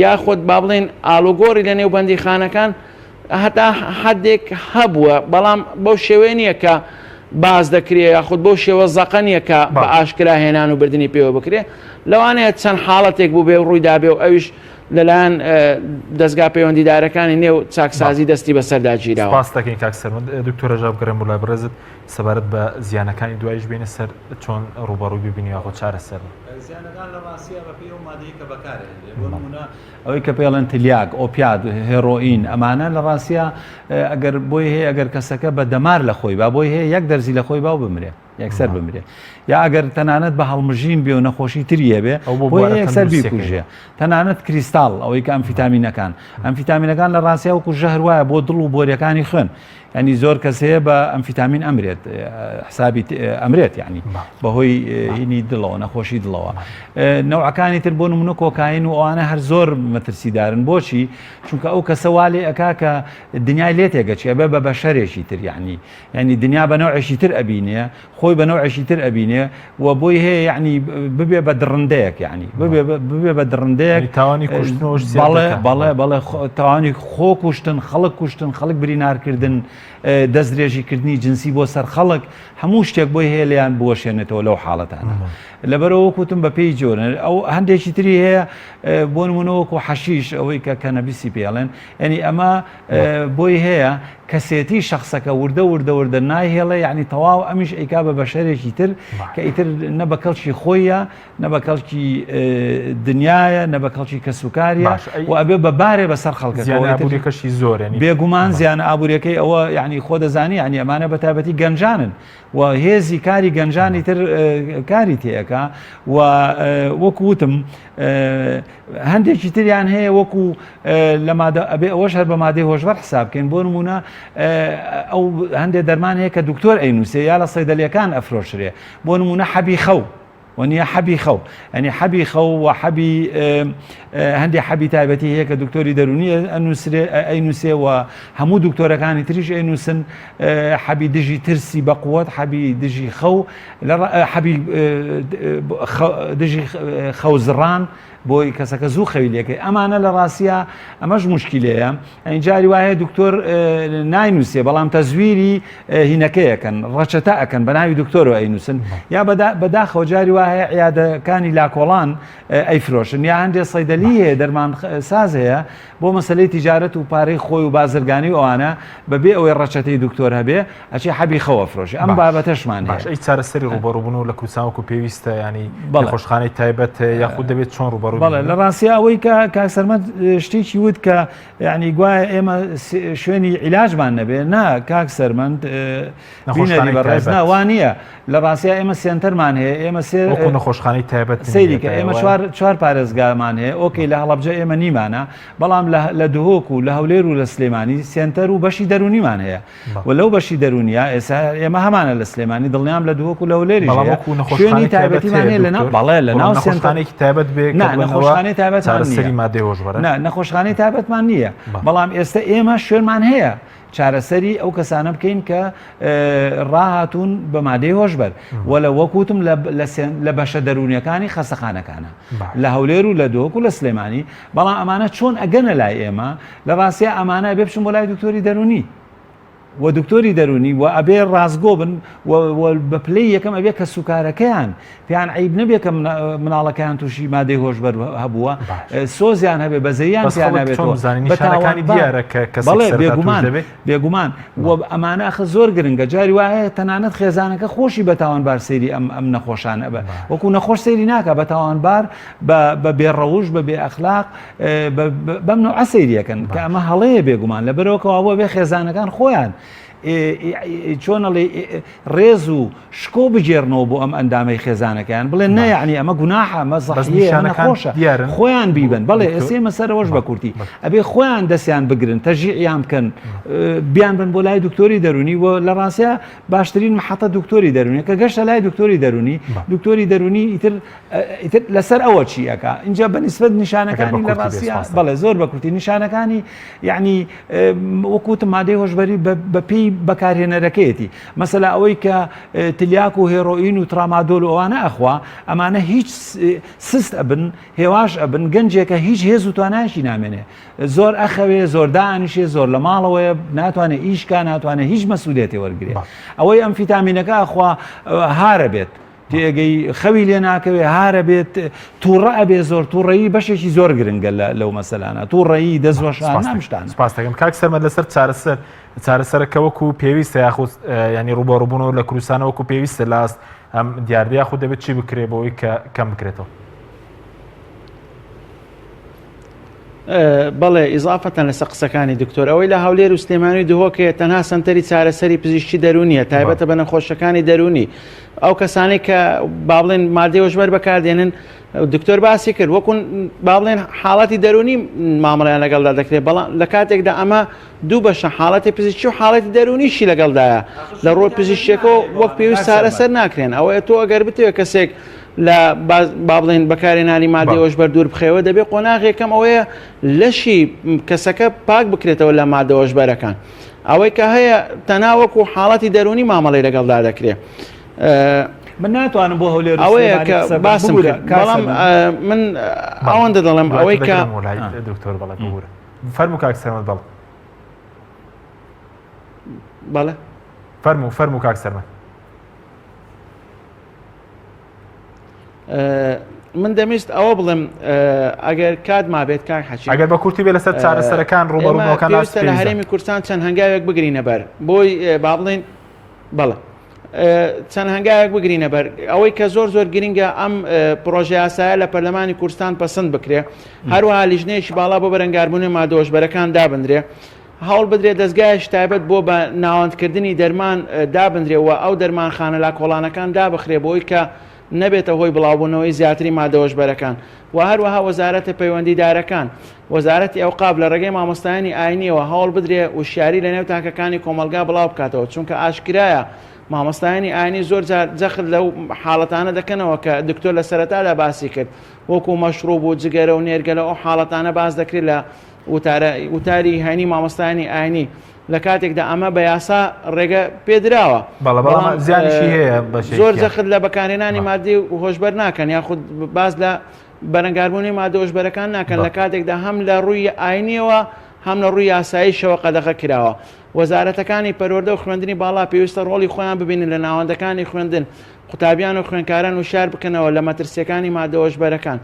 یاخود با بڵێن ئالوگۆڕی لە نێو بەندیخانەکان هەتا حدێک هەبووە بەڵام بەو شێوەیە نییە کە باز دەکرێ یاخود بەو شێوە زەقە نییە کە بە ئاشکرا هێنان و بردننی پێوە بکرێ لەوانەیە چەند حاڵەتێک بوو بێ و ڕوویدا بێ و ئەویش لەلایەن دەزگا پەیوەندیدارەکانی نێو چاکسازی دەستی بەسەردا گیراوە. سپاست دەکەین کاک سەرمەد. دکتۆر هەژا بگەڕێم بۆ لای بەڕێزت سەبارەت بە زیانەکانی دوایش بێینە سەر چۆن ڕووبەڕووی ببین یاخۆ چارەسەر بن. زیانەکان لە ڕاستیا بە پێی ئەو مادەیە کە بەکارئەهێنرێ بۆ نموونە ئەوەی کە پێڵێن تلیاک، ئۆپیات، هێرۆئین ئەمانە لە ڕاستیا ئەگەر بۆی هەیە ئەگەر کەسەکە بە دەمار لە خۆی با بۆی هەیە یەک دەرزی لە خۆی با و بمرێ. یەکسەر بمرێ یا ئەگەر تەنانەت بە هەڵمژین بێ و نەخۆشی تری هەبێ بۆ یەکسەر بیکوژێ تەنانەت کریستاڵ ئەوەی کە ئەمفیتامینەکان ئەمفیتامینەکان لە ڕاستیا وەکو ژەهر وایە بۆ دڵ و بۆریەکانی خوێن. ینی زۆر کەس هەیە بە ئەمفیتامین ئەمرێت حسابی ئەمرێت یعنی بەهۆی هینی دڵەوە نەخۆشی دڵەوە نەوەکانی تر بۆ نمونە کۆکاین و ئەوانە هەر زۆر مەترسیدارن بۆچی چونکە ئەو کەسە والێ ئەکا کە دنیای لێ تێگەچی ئەبێ بە بەشەرێکی تر یعنی یعنی دنیا بە نەوعێکی تر ئەبینێ خۆی بە نەوعێکی تر ئەبینێ و بۆی هەیە یعنی ببێ بە دڕندەیەک یعنی ببێ ببێ بە دڕندەیەک تاوانی کوشتنەوەش بەڵێ بەڵێ بەڵێ تاوانی خۆ کوشتن خەڵک کوشتن خەڵک برینارکردن دەستدرێژیکردنی جنسی بۆ سەر خەڵک هەموو شتێک بۆی هەیە لێیان بوەشێنێتەوە لەو حاڵەتانە لەبەرەوە وەکوتم بە پێی جۆرن ئەو هەندێکی تری هەیە بۆ نمونە وەکو حەشیش ئەوەی کە کەنەبیسی پێڵێن یعنی ئەمە بۆی هەیە کەسێتی شخصەکە وردە وردە وردە نایهێڵێ یعنی تەواو ئەمیش ئەیکا بە بەشەرێکی تر کە ئیتر نە بە کەڵکی خۆیە نە بە کەڵکی دنیاە نە بە کەڵکی کەسوکاریە و ئەبێ بە بارێ بەسەر خەڵکەکەەوە ئابووریەکەشی زۆرە بێگومان زیان ئابووریەکەی ئەوە یعنی خۆ دەزانی یعنی ئەمانە بە تایبەتی گەنجانن و هێزی کاری گەنجانی تر کاری تێەکە و وەکو وتم هەندێکی تریان هەیە وەکو لە مادە ئەبێ ئەوەش هەر بە مادەی هۆشبەر حساب بکەین بۆ نمونە ئەو هەندێک دەرمان هەیە کە دکتۆر ئەینوسێ یا لە سەیدەلیەکان ئەفرۆشرێ بۆ نمونە حەبی خەو وەنیە حەبی خەو ئەنی حەبی خەو و حەبی هەندێک حەبی تایبەتی هەیە کە دکتۆری دەرونی ئەنووسرێ ئەینوسێ و هەموو دکتۆرەکانی تریش ئەینوسن حەبی دژی ترسی بەقوت حەبی دژی خەو حەبی دژی خەوزڕان بۆی کەسەکە زوو خەوی لێکەی ئەمانە لە ڕاستە ئەمەش مشکلەیە ئەین جاری وایە دکتۆر ناینووسێ بەڵام تەزویری هینەکەیەکەن ڕەچەتە ئەکەن بە ناوی دکتۆرەوە ئەینووسن یا بەداخەوە جاری وایە عیادەکانی لاکۆڵان ئەیفرۆشن یا هەندێک سەیدەلی هەیە دەرمان ساز هەیە بۆ مەسلەی تیجارەت و پارەی خۆی و بازرگانی و ئەوانە بەبێ ئەوەی ڕەچەتەی دکتۆر هەبێ ئەچێ حەبی خەو ئەفرۆشێ ئەم بابەتەشمان باش ئەی چارەسەری ڕووبەڕووبوونەوە لە کوردستان وەکو پێویستە ینی نەخۆشخانەی تایبەت یاخود دەبێت چۆن ڕووبەڕوو بەڵێ لە ڕاستیا ئەوەی کە کاک سەرمەد شتێکی وت کە یعنی گوایە ئێمە شوێنی عیلاجمان نەبێ نا کاک سەرمەند بینەری بەڕێز نا وا نییە لە ڕاستیا ئێمە سێنتەرمان هەیە ئێمە سێ وەکو نەخۆشخانەی تایبەت سەیریکە ئێمە چوار چوار پارێزگامان هەیە okay لە هەڵەبجە ئێمە نیمانە بەڵام لە دهۆک و لە هەولێر و لە سلێمانی سێنتەر و بەشی دەرونیمان هەیە و لەو بەشی دەرونیە ئێستا ئێمە هەمانە لە سلێمانی دڵنیام لە دهۆک و لە هەولێریش هەیە شوێنی تایبەتیمان هەیە لە ناو بەڵێ لە ناو نەخۆشخانەیەکی تایبەت بێ نا نەخۆشخانەی تایبەتمان نییە چارەسەری مادەی هۆشبەرە نا نەخۆشخانەی تایبەتمان نییە بەڵام ئێستا ئێمە شوێنمان هەیە چارەسەری ئەو کەسانە بکەین کە ڕاهاتوون بە مادەی هۆشبەر و لە وەکوتم لە بەشە دەروونیەکانی خەسەخانەکانە لە هەولێر و لە دۆک و لە سلێمانی بەڵام ئەمانە چۆن ئەگەنە لای ئێمە لە ڕاستیا ئەمانە ئەبێ بچن بۆ لای دکتۆری دەروونی و دکتۆری دەروونی و ئەبێ ڕاستگۆ بن و بە پلەی یەکەم ئەبێ کە سوکارەکەیان پێیان عیب نەبێ کە مناڵەکەیان تووشی مادەی هۆشبەر هەبووە سۆزیان هەبێ بەزەیان پێیان نابێتەوە نیشانەکانی دیارە کە کەسێک بەڵێ سەرەتا تووش بێگومان دەبێ بێگومان و ئەمانە ئەخە زۆر گرنگە جاری وایە تەنانەت خێزانەکە خۆشی بە تاوانبار سەیری ئەم ئەم نەخۆشانە بە وەکو نەخۆش سەیری ناکە بە تاوانبار بە بە بێڕەوش بە بێ ئەخلاق بەم نوعە سەیریەکەن کە ئەمە هەڵەیە بێگومان لەبەرەوە کەوابووە بێ خێزانەکان خۆیان چۆن ئەڵێ ڕێز و شکۆ بگێڕنەوە بۆ ئەم ئەندامەی خێزانەکەیان بڵێن نە یعنی ئەمە گوناحە ئەمە زەحیە ئەمە نەخۆشە خۆیان بیبن بەڵێ ئێسێ مەسەرەوەش بە کورتی ئەبێ خۆیان دەستیان بگرن تەژیعیان بکەن بیان بن بۆ لای دکتۆری دەرونی و لە ڕاستە باشترین محەتە دکتۆری دەرونی کە گەشتە لای دکتۆری دەرونی دکتۆری دەرونی ئیتر ئیتر لەسەر ئەوە چی ئەکا اینجا بە نیسبەت نیشانەکانی لە ڕاستیا بەڵێ زۆر بە کورتی نیشانەکانی یعنی وەکوتم مادەی هۆشبەری بە پێی بەکارهێنەرەکەیەتی مەسەلا ئەوەی کە تلیاک و هێرۆئین و ترامادۆل و ئەوانە ئەخوا ئەمانە هیچ سست ئەبن هێواش ئەبن گەنجێکە هیچ هێز و توانایشی نامێنێ زۆر ئەخەوێ زۆر دانیشێ زۆر لە ماڵەوەیە ناتوانێت ئیشکا ناتوانێت هیچ مەسوولێتی وەرگێ ئەوەی ئەم فیتامینەکە ئەخوا هارە بێت تێگەی خەوی لێ ناکەوێ هارە بێت تووڕە ئەبێ زۆر تووڕەیی بەشێکی زۆر گرنگە لەو مەسەلانە تووڕەیی دەستوەشان ئەم شتانە. سپاس دەکەم کاک سەرمەد لەسەر چارەسەر چارەسەرەکە وەکو پێویستە یاخود ینی ڕووبەڕووبوونەوە لە کوردستانە وەکو پێویستە لاست ئەم دیاردە یاخود دەبێت چی بکرێ بۆ ئەوەی کە کەم بکرێتەوە؟ بەڵێ ئیزافەتەن لەسەر قسەکانی دکتۆر ئەوەی لە هەولێر و سلێمانی و دهۆک هەیە تەنها سەنتەری چارەسەری پزیشکی دەروونیە تایبەتە بە نەخۆشەکانی دەروونی ئەو کەسانەی کە با بڵێن مادەی هۆشبەر بەکاردێنن دکتۆر باسی کرد وەکو با بڵێن حاڵەتی دەروونی مامەڵیان لەگەڵدا دەکرێت بەڵام لە کاتێکدا ئەمە دوو بەشە حاڵەتی پزیشکی و حاڵەتی دەروونیشی لەگەڵدایە لە ڕووی پزیشکیەکەوە وەک پێویست چارەسەر ناکرێن ئەوەیە تۆ ئەگەر بتەوێت کەسێک لە با بڵێن بەکارهێنانی مادەی هۆشبەر دوور بخەیەوە دەبێت قۆناغ یەکەم ئەوەیە لەشی کەسەکە پاک بکرێتەوە لە مادە هۆشبەرەکان ئەوەی کە هەیە تەنها وەکو حاڵەتی دەروونی مامەڵەی لەگەڵدا دەکرێت. من ناتوانم بۆ هەولێر ئەوەیە کە باسم کرد بەڵام من ئەوەندە دەڵێم ئەوەی کە دکتۆر بەڵێ ببورە فەرموو کاک سەرمەد بەڵێ بەڵێ فەرموو فەرموو کاک سەرمەد من دەمویست ئەوە بڵێم ئەگەر کات مابێت کاک حەچی ئەگەر بە کورتی بێ لەسەر چارەسەرەکان ڕووبەڕووبوونەوەکان پێویستە لە هەرێمی کوردستان چەند هەنگاوێک بگرینە بەر بۆی با بڵێین بەڵێ چەند هەنگاوێک بگرینە بەر ئەوەی کە زۆر زۆر گرنگە ئەم پرۆژە یاسایە لە پەرلەمانی کوردستان پەسند بکرێ هەروەها لیژنەیەکی باڵا بۆ بەرەنگاربوونی مادۆشبەرەکان دابندرێ هەوڵ بدرێت دەزگایەکی تایبەت بۆ بە ناوەندکردنی دەرمان دابندرێ و ئەو دەرمانخانە لا کۆڵانەکان دابخرێ بۆی کە نەبێتە هۆی بڵاوبوونەوەی زیاتری مادە هۆشبەرەکان و هەروەها وەزارەتە پەیوەندیدارەکان وەزارەتی ئەوقاف لە ڕێگەی مامۆستایانی ئاینیەوە هەوڵ بدرێ وشیاری لە نێو تاکەکانی کۆمەڵگا بڵاو بکاتەوە چونکە ئاشکرایە مامۆستایانی ئاینی زۆر جار جەخت لەو حاڵەتانە دەکەنەوە کە دکتۆر لە سەرەتادا باسی کرد وەکو مەشروب و جگەرە و نێرگەلە ئەو حاڵەتانە باس دەکرێت لە وتارە وتاری هەینی مامۆستایانی ئاینی لە کاتێکدا ئەمە بە یاسا ڕێگە پێدراوە بەڵێ بەڵام زیانیشی هەیە بەشێکیان. زۆر جەخت لە بەکارهێنانی ماددی هۆشبەر ناکەن یاخود باس لە بەرەنگاربوونەوەی ماددە هۆشبەرەکان ناکەن لە کاتێکدا هەم لە ڕووی ئاینیەوە هەم لە ڕووی یاساییشەوە قەدەغە کراوە. وەزارەتەکانی پەروەردە و خوێندنی باڵا پێویستە ڕۆڵی خۆیان ببینن لە ناوەندەکانی خوێندن قوتابیان و خوێندکاران وشیار بکەنەوە لە مەترسییەکانی ماددە هۆشبەرەکان.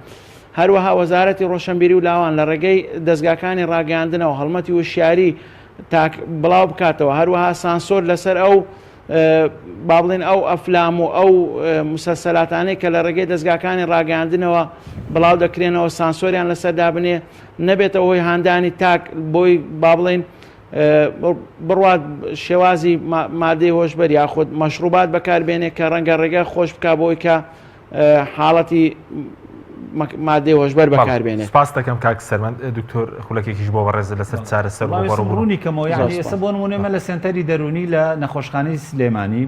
هەروەها وەزارەتی ڕۆشنبیری و لاوان لە ڕێگەی دەزگاکانی ڕاگەیاندنەوە هەڵمەتی وشیاری تاک بڵاو بکاتەوە، هەروەها سانسۆر لەسەر ئەو با بڵێین ئەو ئەفلام و ئەو مسەلسەلاتانەی کە لە ڕێگەی دەزگاکانی ڕاگەیاندنەوە بڵاو دەکرێنەوە سانسۆریان لەسەر دابنێ نەبێتە هۆی هاندانی تاک بۆی با بڵێین بڕوات شێوازی مادەی هۆشبەر یاخود مەشروبات بەکاربێنێ کە ڕەنگە ڕێگە خۆش بک بۆی کە حاڵەتی مادەی هۆشبەر بەکاربێنێت. سپاست دەکەم کاک سەرمەند، دکتۆر خولەکێکیش بۆ بەڕێزت لەسەر چارەسەر و ڕووبەڕووبوونەوە. ڕوونی کەمەوە یانی ئێستا بۆ نموونە ئێمە لە سێنتەری دەروونی لە نەخۆشخانەی سلێمانی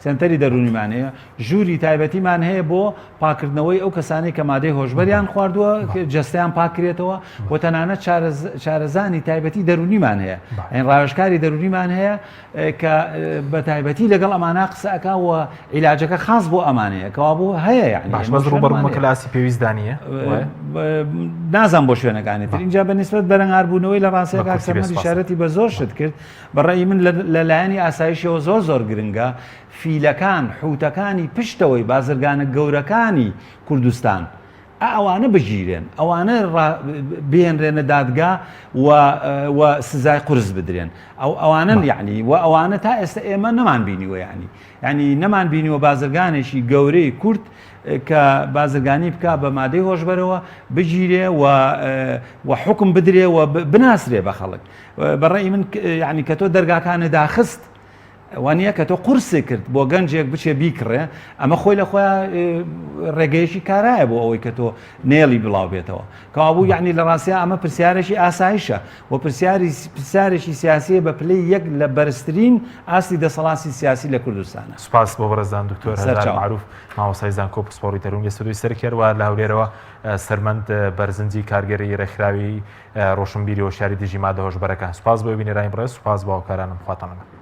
سێنتەری دەروونیمان هەیە ژووری تایبەتیمان هەیە بۆ پاکردنەوەی ئەو کەسانەی کە مادەی هۆشبەریان خواردووە جەستەیان پاکرێتەوە و تەنانەت چارەزانی تایبەتی دەروونیمان هەیە یانی ڕاوێژکاری دەروونیمان هەیە کە بە تایبەتی لەگەڵ ئەمانە قسە ئەکا و عیلاجەکە خاص بۆ ئەمانەیە کەوابوو هەیە یعنی باش بەس ڕووبەڕوومەکە لە ئاستی پێویستدا نییە نازان بۆ شوێنەکانی تر اینجا بە نسبەت بەرەنگاربوونەوەی لە ڕاستیە کاک سەرمەد ئیشارەتی بە زۆر شت کرد بە ڕەئی من لە لایەنی ئاسایشەوە زۆر زۆر گرنگە فیلەکان حوتەکانی پشتەوەی بازرگانە گەورەکانی کوردستان ئا ئەوانە بگیرێن ئەوانە بهێنرێنە دادگا و و سزای قورس بدرێن ئەو ئەوانەن یعنی و ئەوانە تا ئێستا ئێمە نەمان بینیوە یعنی یعنی نەمان بینیوە بازرگانێکی گەورەی کورد کە بازرگانی بک بە مادەی هۆشبەرەوە بگیرێ و و حکم بدرێ و بناسرێ بە خەڵک بەڕێی من یعنی کە تۆ دەرگاکانە داخست وانیە کە تۆ قورسی کرد بۆ گەنجێک بچێ بیکڕێ ئەمە خۆی لە خۆیان ڕێگەیەکی کارایە بۆ ئەوەی کە تۆ نێڵی بڵاو بێتەوە کەوابوو یعنی لە ڕاستیا ئەمە پرسیارێکی ئاسایشە و پرسیاری پرسیارێکی سیاسیە بە پلەی یەک لە بەرزترین ئاستی دەسەڵاتی سیاسی لە کوردستانە. سوپاس بۆ بەڕێزان دکتۆر هەژار مەعروف مامۆستای زانکۆ پسپۆڕی دەروونی لە ستۆدیۆی سەرەکی هەروەها لە هەولێرەوە سەرمەند بەرزنجی کارگێری ڕێکخراوی ڕۆشنبیری هۆشیاری دژی مادە هۆشبەرەکان سوپاس بۆ بینەرانی بەڕێز سوپاس بۆ هاوکارانم خواتان لەگەڵ.